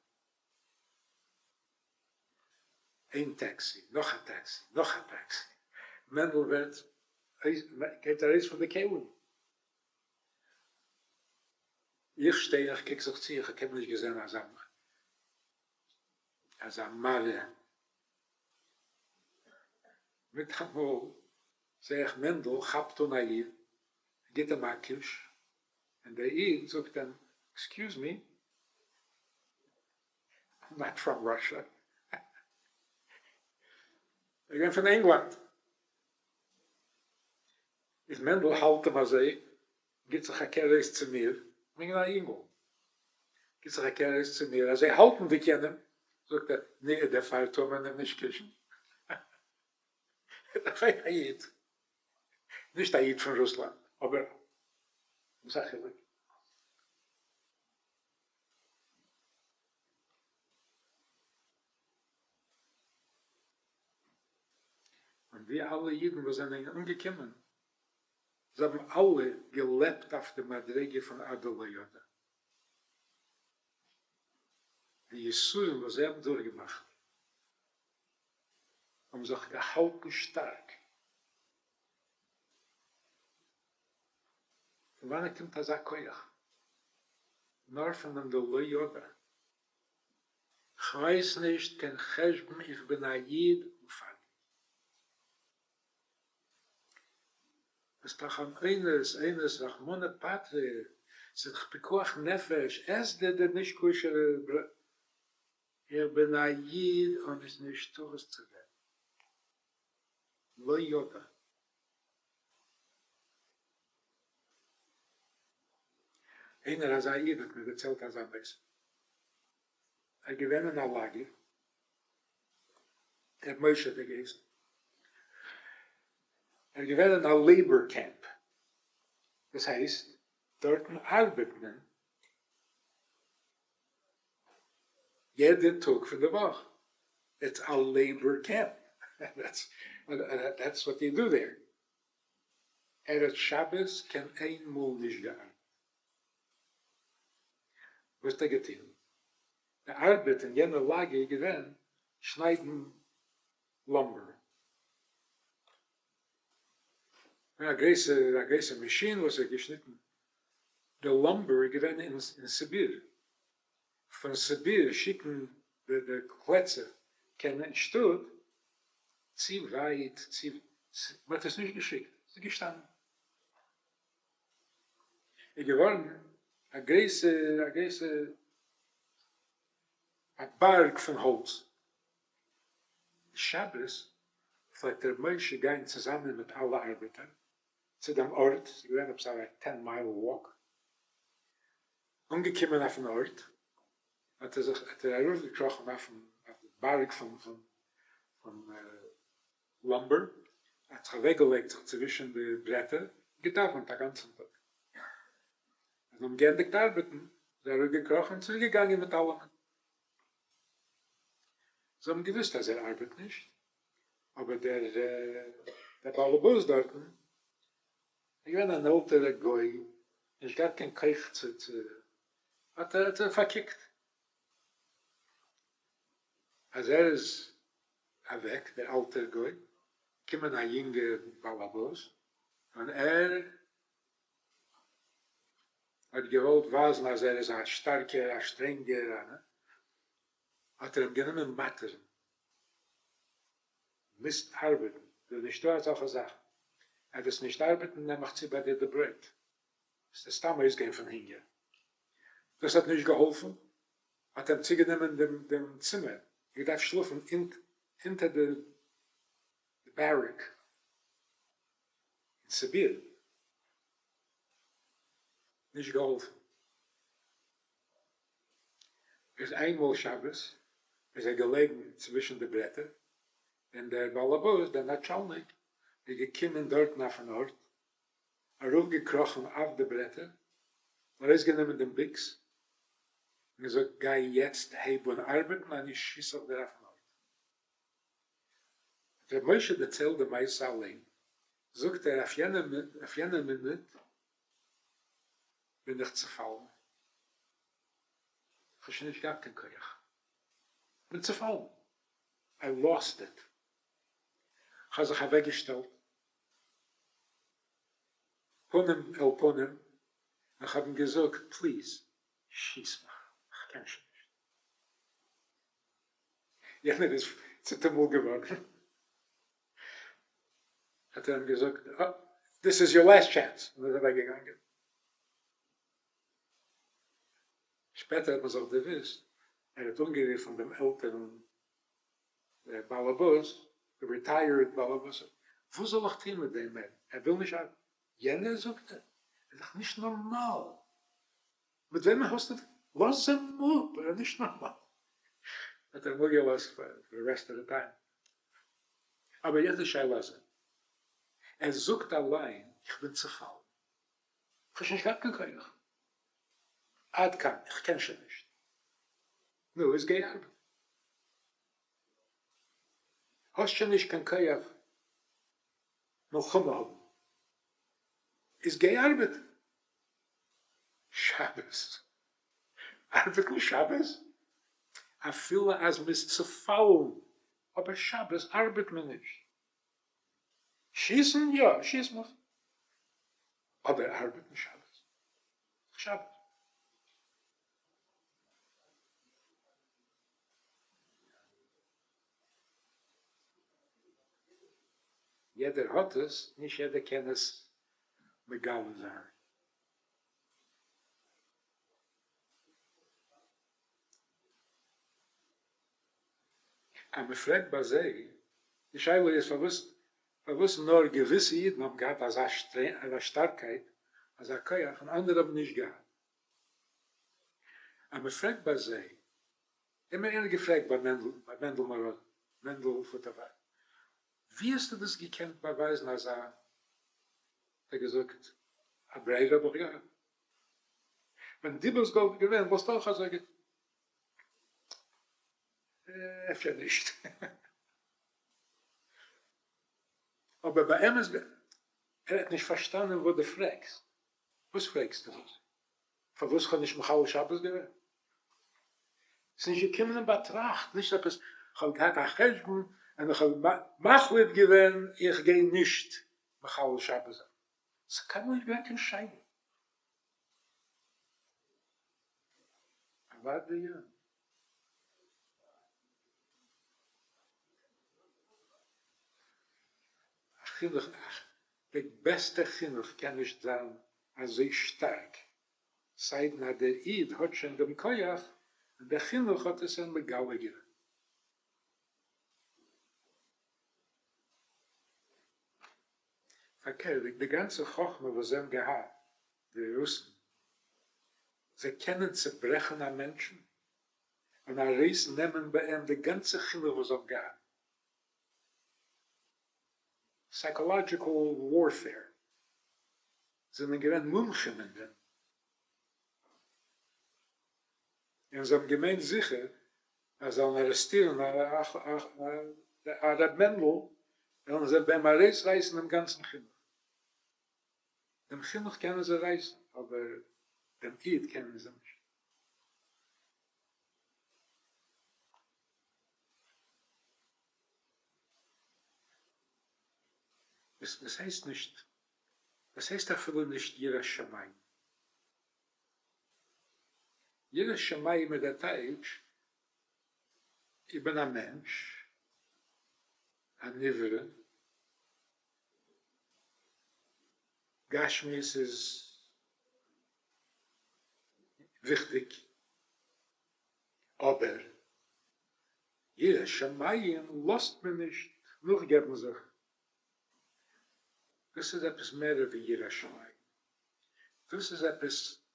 איין טעקסי, נאך א טעקסי, נאך א טעקסי, מענדל ווערט גייט ארויס פון די כלים. איך שטיי איך קוק זיך צו, איך האב קיינמאל נישט געזען אזא אזא מראה. מיטאמאל זעה איך מענדל כאפט אן א איד, גיט אים א קוש, און דער איד זאגט אים, excuse me, I'm not from Russia. ער איז געווען פון ענגלאנד. איז מענדל האלט אים אזוי, גיט זיך א קער אויס צו מיר, כ'בין געווען א אינגל, גיט זיך א קער אויס צו מיר, אזוי האלטנדיג יענעם, זאגט ער, נו, דערפאר טאר מען אים נישט קושן. ער איז דאך אויך א איד. נישט א איד פון רוסלאנד, אבער וואס א חילוק. און די אלע אידן וואס זענען אנגעקומען, זיי האבן אלע געלעבט אויף די מדריגה פון עד דלא ידע. די יסורים וואס זיי האבן דורכגעמאכט, האבן זיך געהאלטן שטארק. פון וואנעט קומט אזא כח? נאר פון דעם דלא ידע. כ'ווייס נישט קיין חשבון איך בין א איד און פארטיג. ביסט דאך אן אונס, אונס רחמנא פטריה, ס'איז דאך פיקוח נפש, עס דיר די נישט כשר'ע ברויט. איך בין א איד און איז נישטא וואס צו רעדן. לא ידע. איינער אזא איד האט מיר דערציילט אזא מעשה. ער איז געווען אין א לאגער, ר' משה האט ער געהייסן, ער איז געווען אין א labor camp, דאס הייסט דארטן ארבעט מען יעדע טאג פון די וואך, it's a labor camp, that's what they do there, ער האט שבת קיין איין מאל נישט געארבעט. וואס האט ער געטון? די ארבעט אין יענע לאגער איז געווען שניידן lumber. א גרויסע א גרויסע מאשין וואס האט געשניטן די lumber איז געווען אין סיביר. פון סיביר שיקן די קלעצער קיין אין שטאט צו ווייט צו מען האט עס נישט געשיקט ס'איז געשטאנען. איז געווארן א גרויסע א גרויסע א בארג פון האלץ. שבת פלעגט ר' משה גיין צוזאמען מיט אלע ארבעטער צו דעם ארט, ס'איז געווען עפעס א 10 mile walk, אנגעקומען אויפן ארט האט ער זיך האט ער ארויפגעקראכן אויפן בארג פון פון lumber, האט זיך אוועקגעלייגט זיך צווישן די ברעטער, געדאווענט א גאנצן טאג. אז זיי האבן געענדיגט ארבעטן, איז ער אראפגעקראכן און צוריקגעגאנגען מיט אלעמען. זיי האבן געוואוסט אז ער ארבעט נישט, אבער דער דער באלעבאס דארטן איז געווען אן עלטערע גוי, נישט געהאט קיין כח צו צו האט ער האט ער פארקוקט אז ער איז אוועק, דער אלטער גוי. קומען א יונגער באלעבאס און ער האט געוואלט ווייזן אז ער איז א שטארקער א שטרענגער האט ער אים גענומען מאטערן, מוזט ארבעטן, דא איז נישטא אזעלכע זאכן, אז וועסט נישט ארבעטן נעם איך צו ביי דיר די ברויט, וועסטו סתם אויסגיין פון הונגער. דאס האט נישט געהאלפן, האט אים צוגענומען דעם צימער, געדארפט שלאפן אונטער די barrack אין סיביר, נישט געהאלפן. איז איינמאל שבת איז ער געלעגן צווישן די ברעטער, און דער באלעבאס, דער נאטשאלניק, איז געקומען דארטן אויפן ארט, ארויפגעקראכן אויף די ברעטער, ארויסגענומען דעם ביקס, און געזאגט, גיי יעצט הייב אן ארבעטן, אנישט שיס איך דיר אויפן ארט. האט ר' משה דערציילט די מעשה אליין, זאגט ער, אויף יענע מינוט בין איך צופאלן, כ'האב שוין נישט געהאט קיין כח, כ'בין צופאלן, I lost it, כ'האב זיך אוועקגעשטעלט פנים אל פנים און כ'האב אים געזאגט, please שיס מיך, כ'קען שוין נישט. יענער איז צוטומלט געווארן, האט ער אים געזאגט, this is your last chance, און איז אוועקגעגאנגען. שפעטער האט מען זיך דערוואוסט, ער האט אנגערופן דעם עלטערן באלעבאס, די retired באלעבאס, וואס זאל איך טון מיט דעם מענטש, ער וויל נישט ארבעטן. יענער זאגט ער איז דאך נישט נארמאל, מיט וועמען האסטו, לאז אים אפ, ער איז נישט נארמאל. האט ער אים אפגעלאזט פאר די rest of the time. אבער יעצט די שאלה אזוי, ער זאגט אליין איך בין צופאלן, איך האב שוין נישט געהאט קיין כח, עד כאן, איך קען שוין נישט, נו איז גיי ארבעטן. האסט שוין נישט קיין כח מלחמה האבן, איז גיי ארבעטן. שבת? ארבעטן שבת? אפילו אז מ'איז צופאלן, אבער שבת ארבעט מען נישט. שיסן? יא, שיס מיך. אבער ארבעטן שבת? שבת. יעדער האט עס, נישט יעדער קען עס מגלה זיין. אז מען פרעגט ביי זיי, די שאלה איז פארוואס פארוואס נאר געוויסע אידן האבן געהאט אזא שטארקייט, אזא כח, און אנדערע האבן נישט געהאט. אז מען פרעגט ביי זיי, האט מיר איינער געפרעגט ביי מענדל, ביי מענדל מרדן, מענדל פוטערווארט, ווי האסטו דאס געקענט באווייזן אזא, האט ער געזאגט, א ברירה האב איך געהאט? ווען דו וואלסט געווען וואלסטו אויך אזוי געטון. אפשר נישט. אבער באמת ער האט נישט פארשטאנען וואס דו פרעגסט. וואס פרעגסטו דאס? פארוואס כ'האב נישט מחלל שבת געווען? ס'איז נישט געקומען אין באטראכט, נישט עפעס כ'האב געהאט א חשבון און איך האב מחליט געווען איך גיי נישט מחלל שבת זיין. ס'איז קיינמאל נישט געווען קיין שאלה. אוודאי יא. א חינוך, די בעסטע חינוך קען נישט זיין אזוי שטארק, סיידן אז דער איד האט שוין דעם כח און דער חינוך האט עס אים מגלה געווען. פארקערט, די גאנצע חכמה וואס זיי האבן געהאט, די רוסן, זיי קענען צוברעכן א מענטשן און ארויס נעמען ביי אים די גאנצע חינוך וואס זיי האבן געהאט. Psychological warfare, זענען געווען מומחים אין דעם, און זיי האבן געמיינט זיכער אז זיי וועלן ארעסטירן א ר' מענדל, וועלן זיי ביי אים ארויסרייסן דעם גאנצן חינוך. דעם חינוך קענען זיי רייסן, אבער דעם איד קענען זיי נישט. דאס הייסט נישט, דאס הייסט אפילו נישט יראת שמים. יראת שמים איז דער טייטש, איך בין א מענטש, א נברא, גשמיות איז וויכטיג, אבער יראת שמים לאזט מען נישט נאכגעבן זיך, דאס איז עפעס מערער ווי יראת שמים, דאס איז עפעס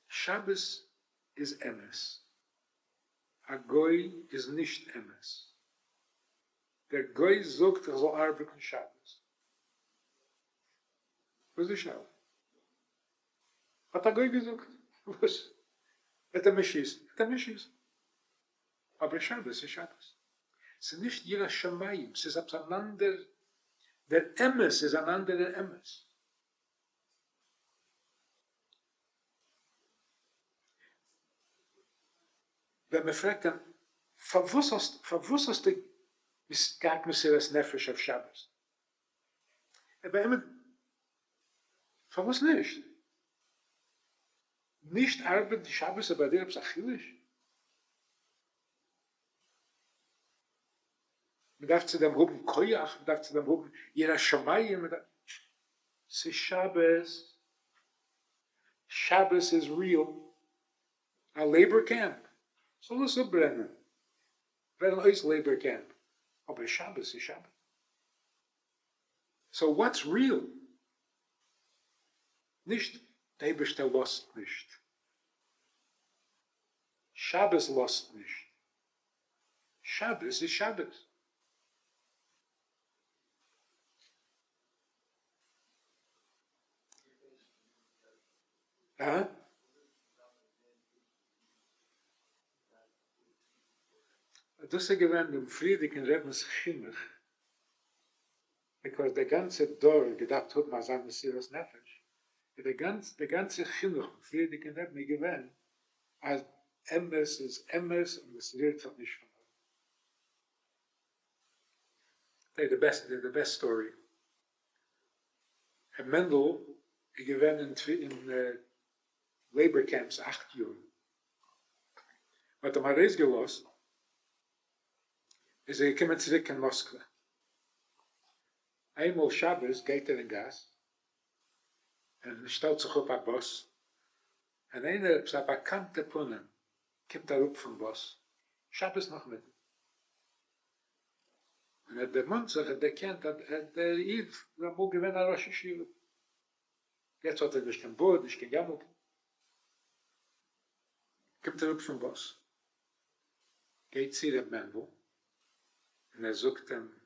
שבת איז אמת, א גוי איז נישט אמת, דער גוי זאגט איך זאל ארבעטן שבת, וואס איז די שאלה? האט א גוי געזאגט, וואס? וועט ער מיר שיסן? וועט ער מיר שיסן. אבער שבת איז שבת. ס'איז נישט יראת שמים, ס'איז עפעס אן אנדער, דער אמת איז אן אנדערער אמת. ווען מען פרעגט אים, פארוואס האסט, פארוואס האסטו געהאט מסירת נפש אויף שבת? ער באמת, פארוואס נישט? נישט ארבעטן שבת איז ביי דיר עפעס א חידוש? מען דארף צו דעם האבן כח, מען דארף צו דעם האבן יראת שמים, מען דארף, ס'איז שבת, שבת איז real, א labor camp, זאל עס אפברענען, ווערן אויס labor camp, אבער שבת איז שבת. So what's real? נישט די אייבערשטער לאזט נישט, שבת לאזט נישט, שבת איז שבת. הא? דאס איז געווען דעם פריערדיגן רבינ'ס חינוך, because דער גאנצער דור האט געדארפט האבן אזא מסירות נפש, איז דער גאנצער חינוך פון פריערדיגן רבין איז געווען אז אמת איז אמת און עס רירט זיך נישט פון ארט. די best די best story. ר' מענדל איז געווען אין labor camps 8 יאר. מ'האט אים ארויסגעלאזט איז ער געקומען צוריק קיין מאסקווע. איינמאל שבת גייט ער אין גאס און שטעלט זיך אפ א באס, און איינער עפעס א באקאנטע פנים קומט אראפ פון באס שבת נאכמיטאג, און ער דערמאנט זיך, ער דערקענט אז דער איד איז אמאל געווען א ראש ישיבה, יעצט האט ער נישט קיין בארד, נישט קיין יארמולקע, קומט אראפ פון באס, גייט צו ר' מענדל און ער זאגט אים,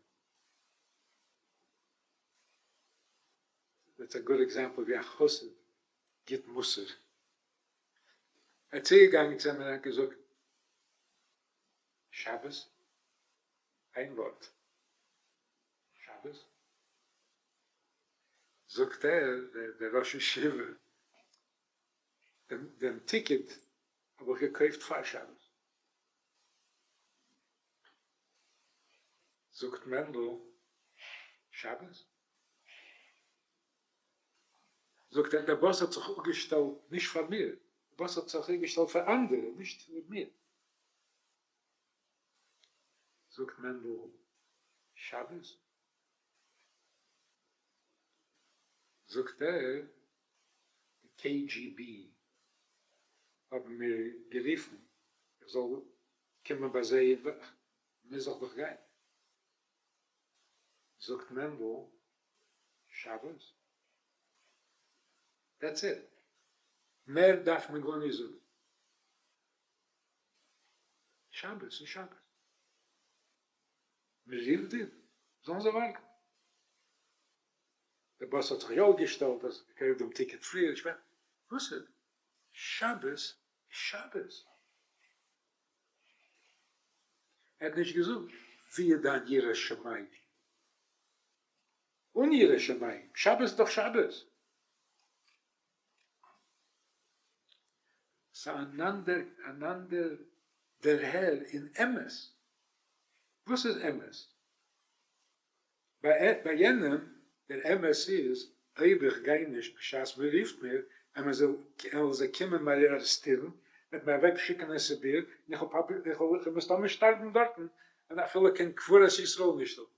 that's a good example ווי א חסיד גיט מוסר, ער איז צוגעגאנגען צו אים און ער האט געזאגט, שבת? איין ווארט, שבת? זאגט ער, דער ראש ישיבה, דעם ticket האב איך געקויפט פאר שבת. זאגט מענדל, שבת? זאגט ער, דער באס האט זיך אפגעשטעלט נישט פאר מיר, דער באס האט זיך אפגעשטעלט פאר אנדערע, נישט פאר מיר. זאגט מענדל, שבת? זאגט ער, די KGB האבן מיר גערופן איך זאל קומען ביי זיי, מוז איך דאך גיין. זאגט מענדל, שבת? That's it. מער דארף מען גארנישט זאגן. שבת איז שבת. מען רופט דיר, זאלן זיי ווארטן. דער באס האט זיך יא אפגעשטעלט, אז געקויפט דעם ticket פריער, שפעטער. וואס איז? שבת איז שבת. ער האט נישט געזאגט ווי איז דיין יראת שמים? אן יראת שמים, שבת איז דאך שבת. ס'איז אן אנדער אן אנדער דערהער אין אמת. וואס איז אמת? ביי יענעם, דער אמת איז, אויב איך גיי נישט בשעת מען רופט מיר, וועלן זיי קומען מיר ארעסטירן, וועט מיר אוועק שיקן אין סיביר, און איך וועל מסתמא שטארבן דארטן, און אפילו קיין קבורת ישראל נישט האבן.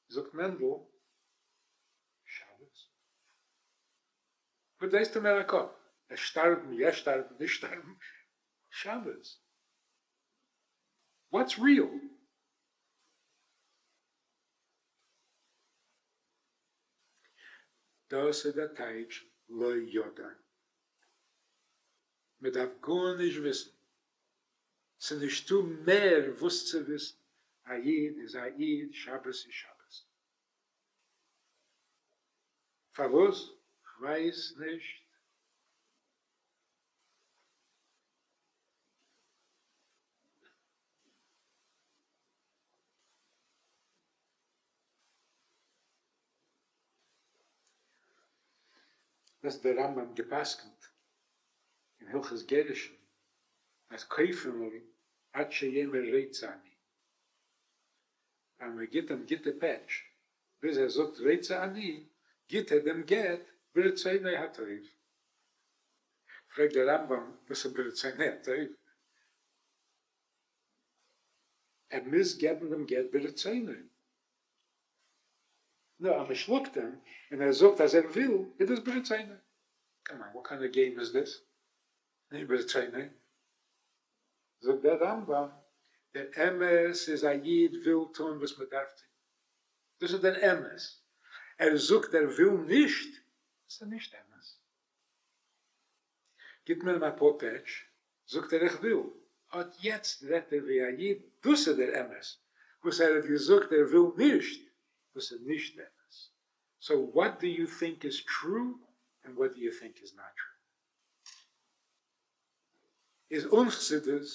זאגט מענדל, שבת? וואס דרייסטו מיר א קאפ? עס שטארבן, יא שטארבן, נישט שטארבן, שבת? What's real? דאס איז דער טייטש לא ידע. מען דארף גארנישט וויסן, ס'איז נישטא מער וואס צו וויסן, א איד איז א איד, שבת איז שבת. פארוואס? כ'ווייס נישט. דאס האט דער רמב ם גע'פסק'נט אין הלכות גירושין אז כופין לו עד שיאמר רוצה אני, אז מען גיט אים גוטע פעטש ביז ער זאגט רוצה אני, גיט ער דעם גט ברצונו הטוב. פרעגט דער רמב ם וואס איז ברצונו הטוב? ער מוז געבן דעם גט ברצונו. נו, אז מען שלאגט אים און ער זאגט אז ער וויל, איז דאס ברצונו. Come on, what kind of game is this? נישט ברצונו. זאגט דער רמב ם, דער אמת איז א איד וויל טון וואס מען דארף טון. דאס איז דער אמת. ער זאגט ער וויל נישט, דאס איז נישט אמת. גיט מען אים אפאר פעטש, זאגט ער איך וויל. אט יעצט רעדט ער ווי א איד, דאס איז דער אמת, וואס ער האט געזאגט ער וויל נישט, דאס איז נישט אמת. So what do you think is true and what do you think is not true? איז אן חסידות,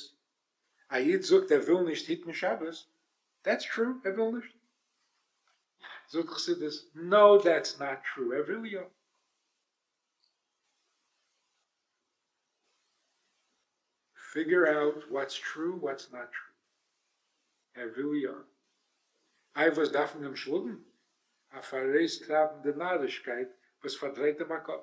א איד זאגט ער וויל נישט היטן שבת, that's true, ער וויל נישט. זאגט חסידות, no that's not true, ער וויל יא. Figure out what's true what's not true. ער וויל יא. איי וואס דארף מען אים שלאגן? אויף ארויסטרייבן די נארישקייט וואס פארדרייט אים א קאפ.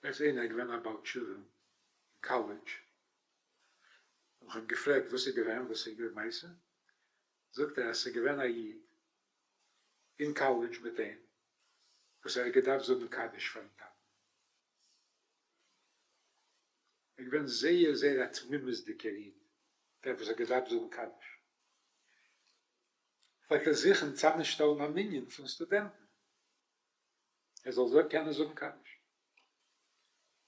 עס איז איינער געווען א בעל תשובה אין קאלעדזש, האב איך אים געפרעגט וואס איז געווען, וואס איז די מעשה, זאגט ער אז ס'איז געווען א איד אין קאלעדזש מיט אים וואס ער האט געדארפט זאגן קדיש פארן טאטן, ער איז געווען זייער זייער א תמימות'דיגער איד, דער וואס האט געדארפט זאגן קדיש, פלעגט ער זוכן צאמשטעלן א מנין פון סטודענטן ער זאל קענען זאגן קדיש.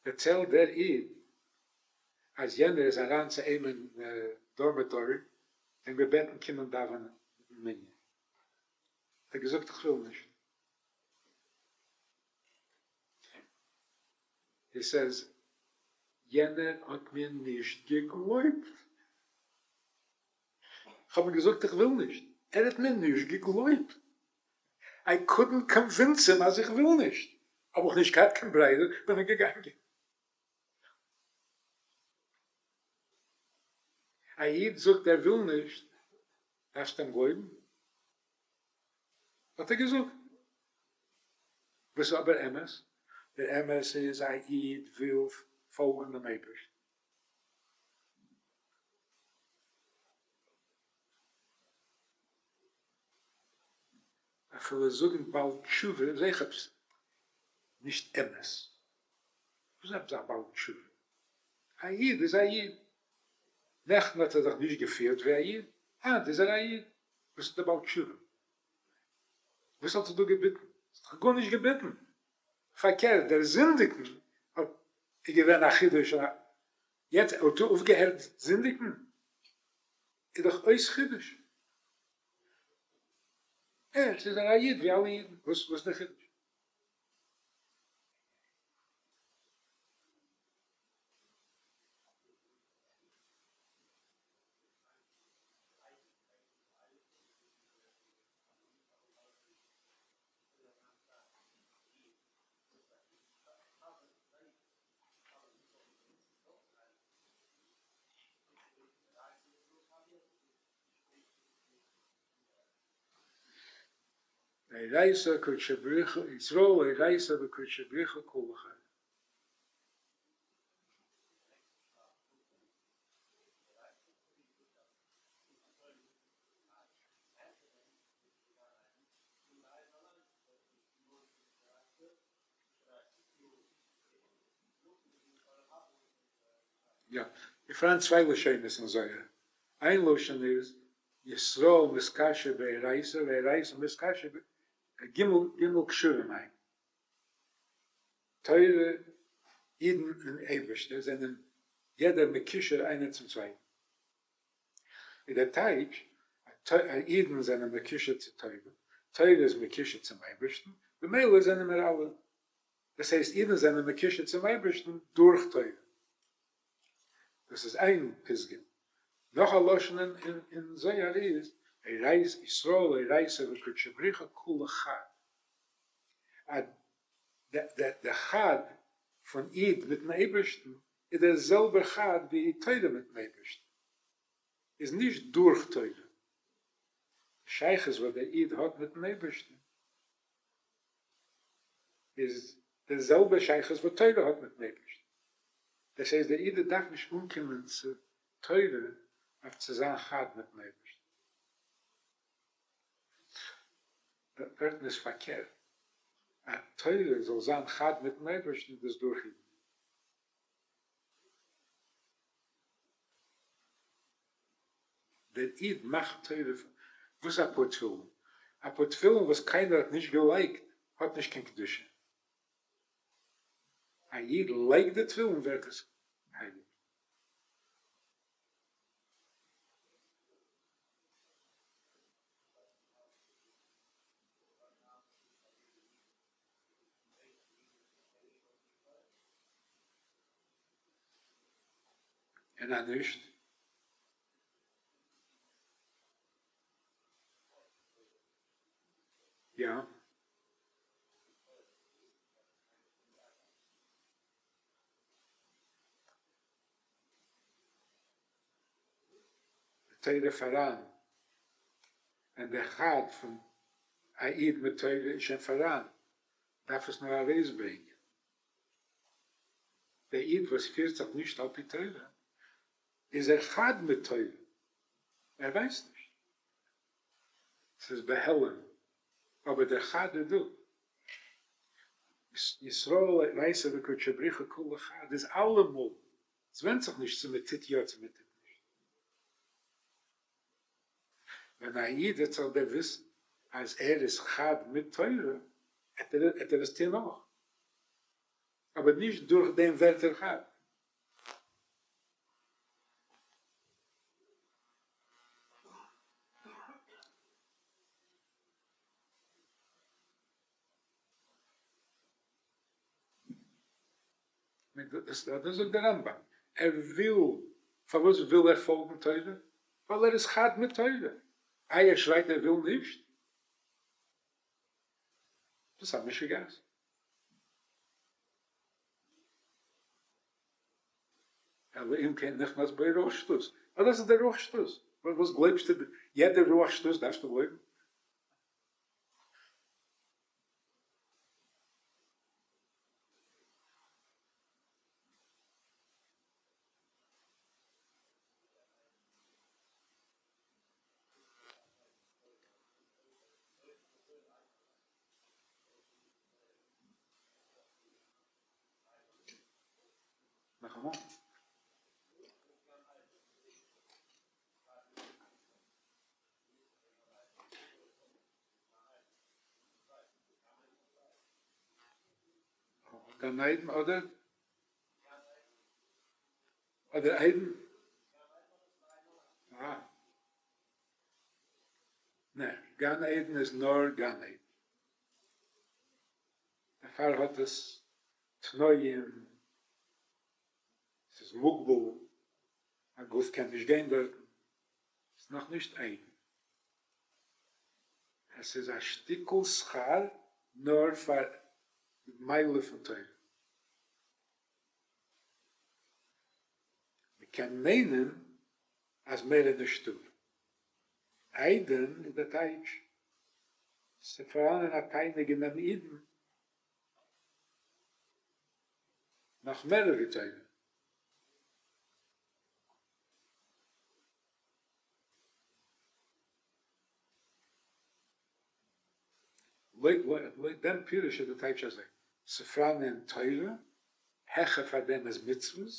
דערציילט דער איד אז יענער איז אריין צו אים אין dormitory אים געבעטן קומען דאווענען מיטן מנין, האט ער געזאגט איך וויל נישט. He says, יענער האט מיר נישט געגלויבט. כ'האב אים געזאגט איך וויל נישט, ער האט מיר נישט געגלויבט. I couldn't convince him אז איך וויל נישט, האב איך נישט געהאט קיין ברירה בין איך געגאנגען. א איד זאגט ער וויל נישט, דארפסט אים גלויבן? האט ער געזאגט. וואס איז אבער אמת? דער אמת איז א איד וויל פאלגן דעם אייבערשטן. אפילו זאגן בעל תשובה איז אויך עפעס נישט אמת. וואס איז עפעס א בעל תשובה? א איד איז א איד. נעכטן האט ער זיך נישט געפירט ווי א איד, היינט איז ער א איד. וואס איז דער בעל תשובה? וואס האט זיך דא געביטן? ס'האט זיך גארנישט געביטן. פארקערט, דער זינדיגן האט איז געווען א חידוש, יעצט האט ער אויפגעהערט זינדיגן? איז דאך אויס חידוש. ערשט איז ער א איד ווי אלע אידן, וואס איז דער חידוש? אורייתא קודשא בריך הוא, ישראל אורייתא וקודשא בריך הוא כולא חד. יא, איז פארהאן צוויי לשונות אין זוהר, איין לשון איז ישראל מתקשר באורייתא ואורייתא מתקשר ב ג ג קשרים הן, תורה, אידן און אייבערשטער זענען יעדער מקושר איינער צום צווייטן. איז דער טייטש אז אידן זענען מקושר צו תורה, תורה איז מקושר צום אייבערשטן, במילא זענען מיר אלע, דאס הייסט אידן זענען מקושר צום אייבערשטן דורך תורה. דאס איז איין פתגם. נאך א לשון אין זוהר איז, ישראל אורייתא וקודשא בריך הוא כולא חד. אז דער חד פון איד מיטן אייבערשטן איז דער זעלבער חד ווי תורה מיטן אייבערשטן, איז נישט דורך תורה. די שייכות וואס דער איד האט מיטן אייבערשטן איז דער זעלבער שייכות וואס תורה האט מיטן אייבערשטן. דאס הייסט דער איד דארף נישט אנקומען צו תורה אויף צו זיין חד מיטן אייבערשטן. דארטן איז פארקערט, א תורה זאל זיין חד מיטן אייבערשטן איז דאס דורך אידן. דער איד מאכט תורה פון וואס א פאר תפילין? א פאר תפילין וואס קיינער האט נישט געלייגט האט נישט קיין קדושה. א איד לייגט די תפילין ווערט עס הייליג. און אז נישט? יא. די תורה פאראן, ווען דער חד פון א איד מיט תורה איז שוין פאראן, דארף עס נאר ארויסברענגען. דער איד וואס פירט זיך נישט על פי תורה, איז ער חד מיט תורה, ער ווייסט נישט, ס'איז בהעלם, אבער דער חד איז דא. ישראל אורייתא וקודשא בריך הוא כולא חד איז אלעמאל, עס ווענדט זיך נישט צו מען טוט יא צו מען טוט נישט. ווען א איד וועט זיך דערוויסן אז ער איז חד מיט תורה, עט ער עס טון אויך, אבער נישט דורך דעם ווערט ער חד. דאס זאגט דער רמב ם, ער וויל, פארוואס וויל ער פאלגן תורה? ווייל ער איז חד מיט תורה. איי ער שרייט ער וויל נישט? דאס איז א משוגעת. אלא אם כן נכנס בו רוח שטות. אבער דאס איז דער רוח שטות. וואס גלויבסטו? יעדע רוח שטות דארפסטו גלויבן? נאכאמאל. גן עדן אדער אדער עדן? אה. נע, גן עדן איז נאר גן עדן. דערפאר האט עס תנאים, ס'איז מוגבל, א גוף קען נישט גיין דארטן. ס'איז נאכנישט עדן. עס איז א שטיקל שכר נאר פאר די מעלה פון תורה. מ'קען מיינען אז מער איז נישטא. עדן איז די טייטש. ס'פאראנען א תענוג אין דעם אידן נאך מער ווי תורה. לויט דעם פירוש איז די טייטש אזוי, ס'פאראנען תורה, העכער פאר דעם איז מצוות,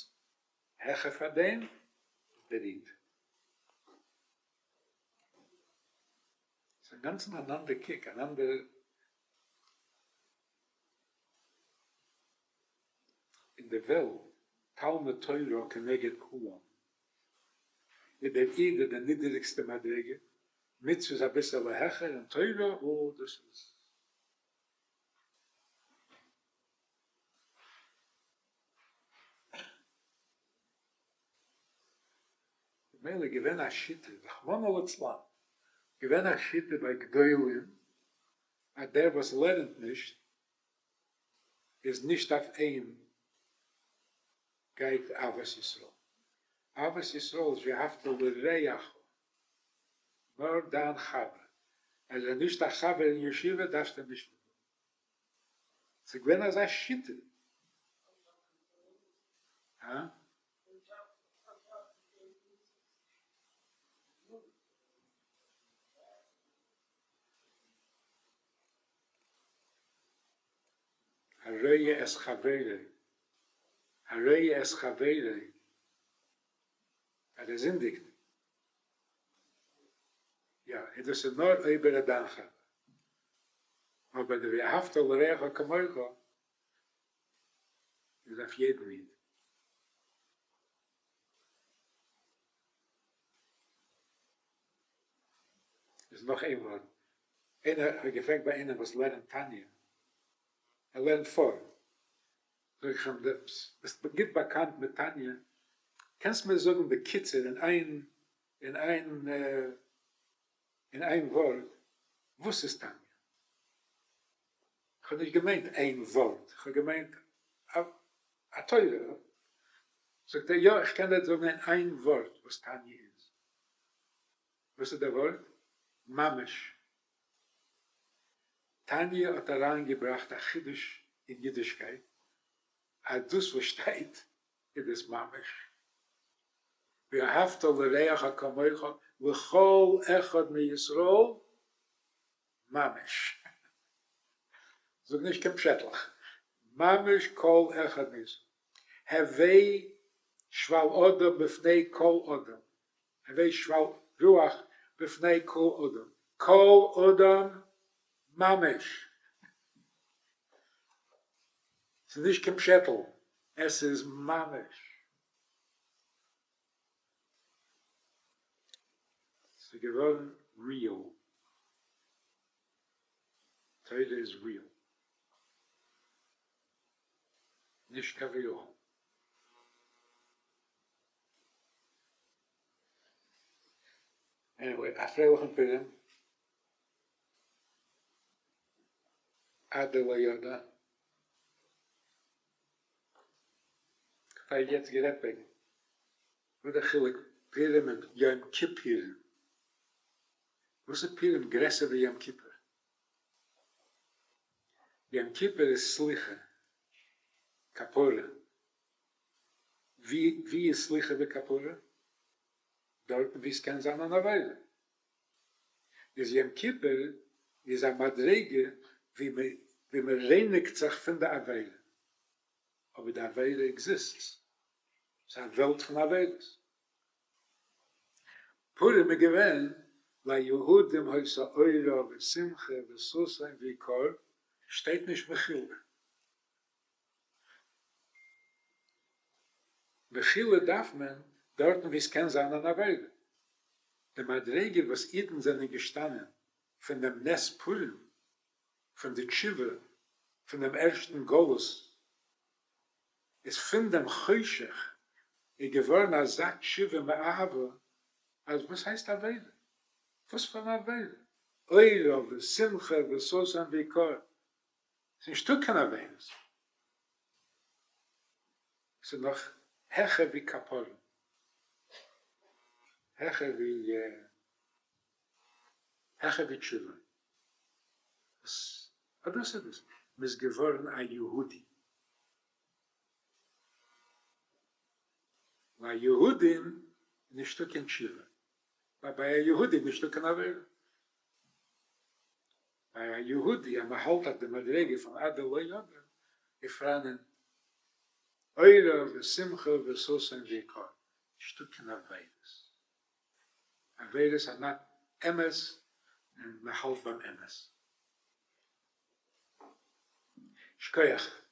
העכער פאר דעם איז דער איד. ס'איז אינגאנצן אן אנדער קוק, אן אנדער. אין די וועלט, תלמוד תורה כנגד כולם, איז דער איד איז די נידעריגסטע מדריגה, מצוה איז אביסעלע העכער, און תורה, או, דאס איז. ממילא געווען א שיטה, רחמנא לצלן, געווען א שיטה ביי גדולים אז דער וואס לערנט נישט איז נישט אויף אים גייט אהבת ישראל. אהבת ישראל איז ואהבת לרעך, נאר דיין חבר. אז ער איז נישט א חבר אין ישיבה דארפסטו אים נישט ליב האבן. ס'איז געווען אזא שיטה. הא? הרואה את חברו, הרואה את חברו, אז ער זינדיגט, יא, און דאס איז נאר אויב ער איז דיין חבר, אבער די ואהבת לרעך כמוך איז אויף יעדן איד. איז נאך איין ווארט, איינער האט געפרעגט ביי איינעם וואס לערנט תניא, ער לערנט פאר, זאג איך אים, ביסט גוט באקאנט מיט תניא, קענסט מיר זאגן בקיצור אין איין אין איין אין איין ווארט וואס איז תניא? איך האב נישט געמיינט איין ווארט, איך האב געמיינט א תורה. זאגט ער, יא, איך קען דיר זאגן אין איין ווארט וואס תניא איז. וואס איז דער ווארט? ממש. תניא האט אריינגעבראכט א חידוש אין אידישקייט, אז דאס וואס שטייט איז דאס ממש. ואהבת לרעך כמוך לכל אחד מישראל ממש. זאג נישט קיין פשעטלעך. ממש כל אחד מישראל. הווי שפל אדם בפני כל אדם. הווי שפל רוח בפני כל אדם. כל אדם ממש. ס'איז נישט קיין פשעטל, עס איז ממש. ס'איז געווארן real. תורה איז real. נישט כביכול. Anyway, א פרייליכן פורים. עד דלא ידע. כ'האב יעצט גערעדט וועגן וואס די חילוק פורים און יום כיפורים. וואס איז פורים גרעסער ווי יום כיפור? יום כיפור איז סליחה, כפרה. ווי איז סליחה וכפרה? דארטן ווי ס'קען זיין אן עבירה. איז יום כיפור איז א מדריגה ווי מען רייניגט זיך פון די עבירה, אבער די עבירה exists, ס'איז א וועלט פון עבירות. פורים איז געווען ליהודים היתה אורה ושמחה וששון ויקר, שטייט נישט מחילה. מחילה דארף מען דארטן ווי ס'קען זיין אן עבירה. די מדריגה וואס אידן זענען געשטאנען פון דעם נס פורים, פון די תשובה פון דעם ערשטן גלות, איז פון דעם חושך איז געווארן אזא תשובה מאהבה, אז וואס הייסט עבירה? וואס פאר אן עבירה? אורה ושמחה וששון ויקר, ס'איז נישטא קיין עבירות, ס'איז נאך העכער ווי כפרה, העכער ווי העכער ווי תשובה. אט דאס איז עס, מען איז געווארן א יהודי. ביי יהודים איז נישטא קיין תשובה, ווייל ביי א יהודי איז נישטא קיין עבירה. ביי א יהודי אז מען האלט אויף די מדריגה פון עד דלא ידע, איז פאראנען אורה ושמחה וששון ויקר, נישטא קיין עבירות. עבירות are not אמת און מען האלט ביים אמת. שכוח.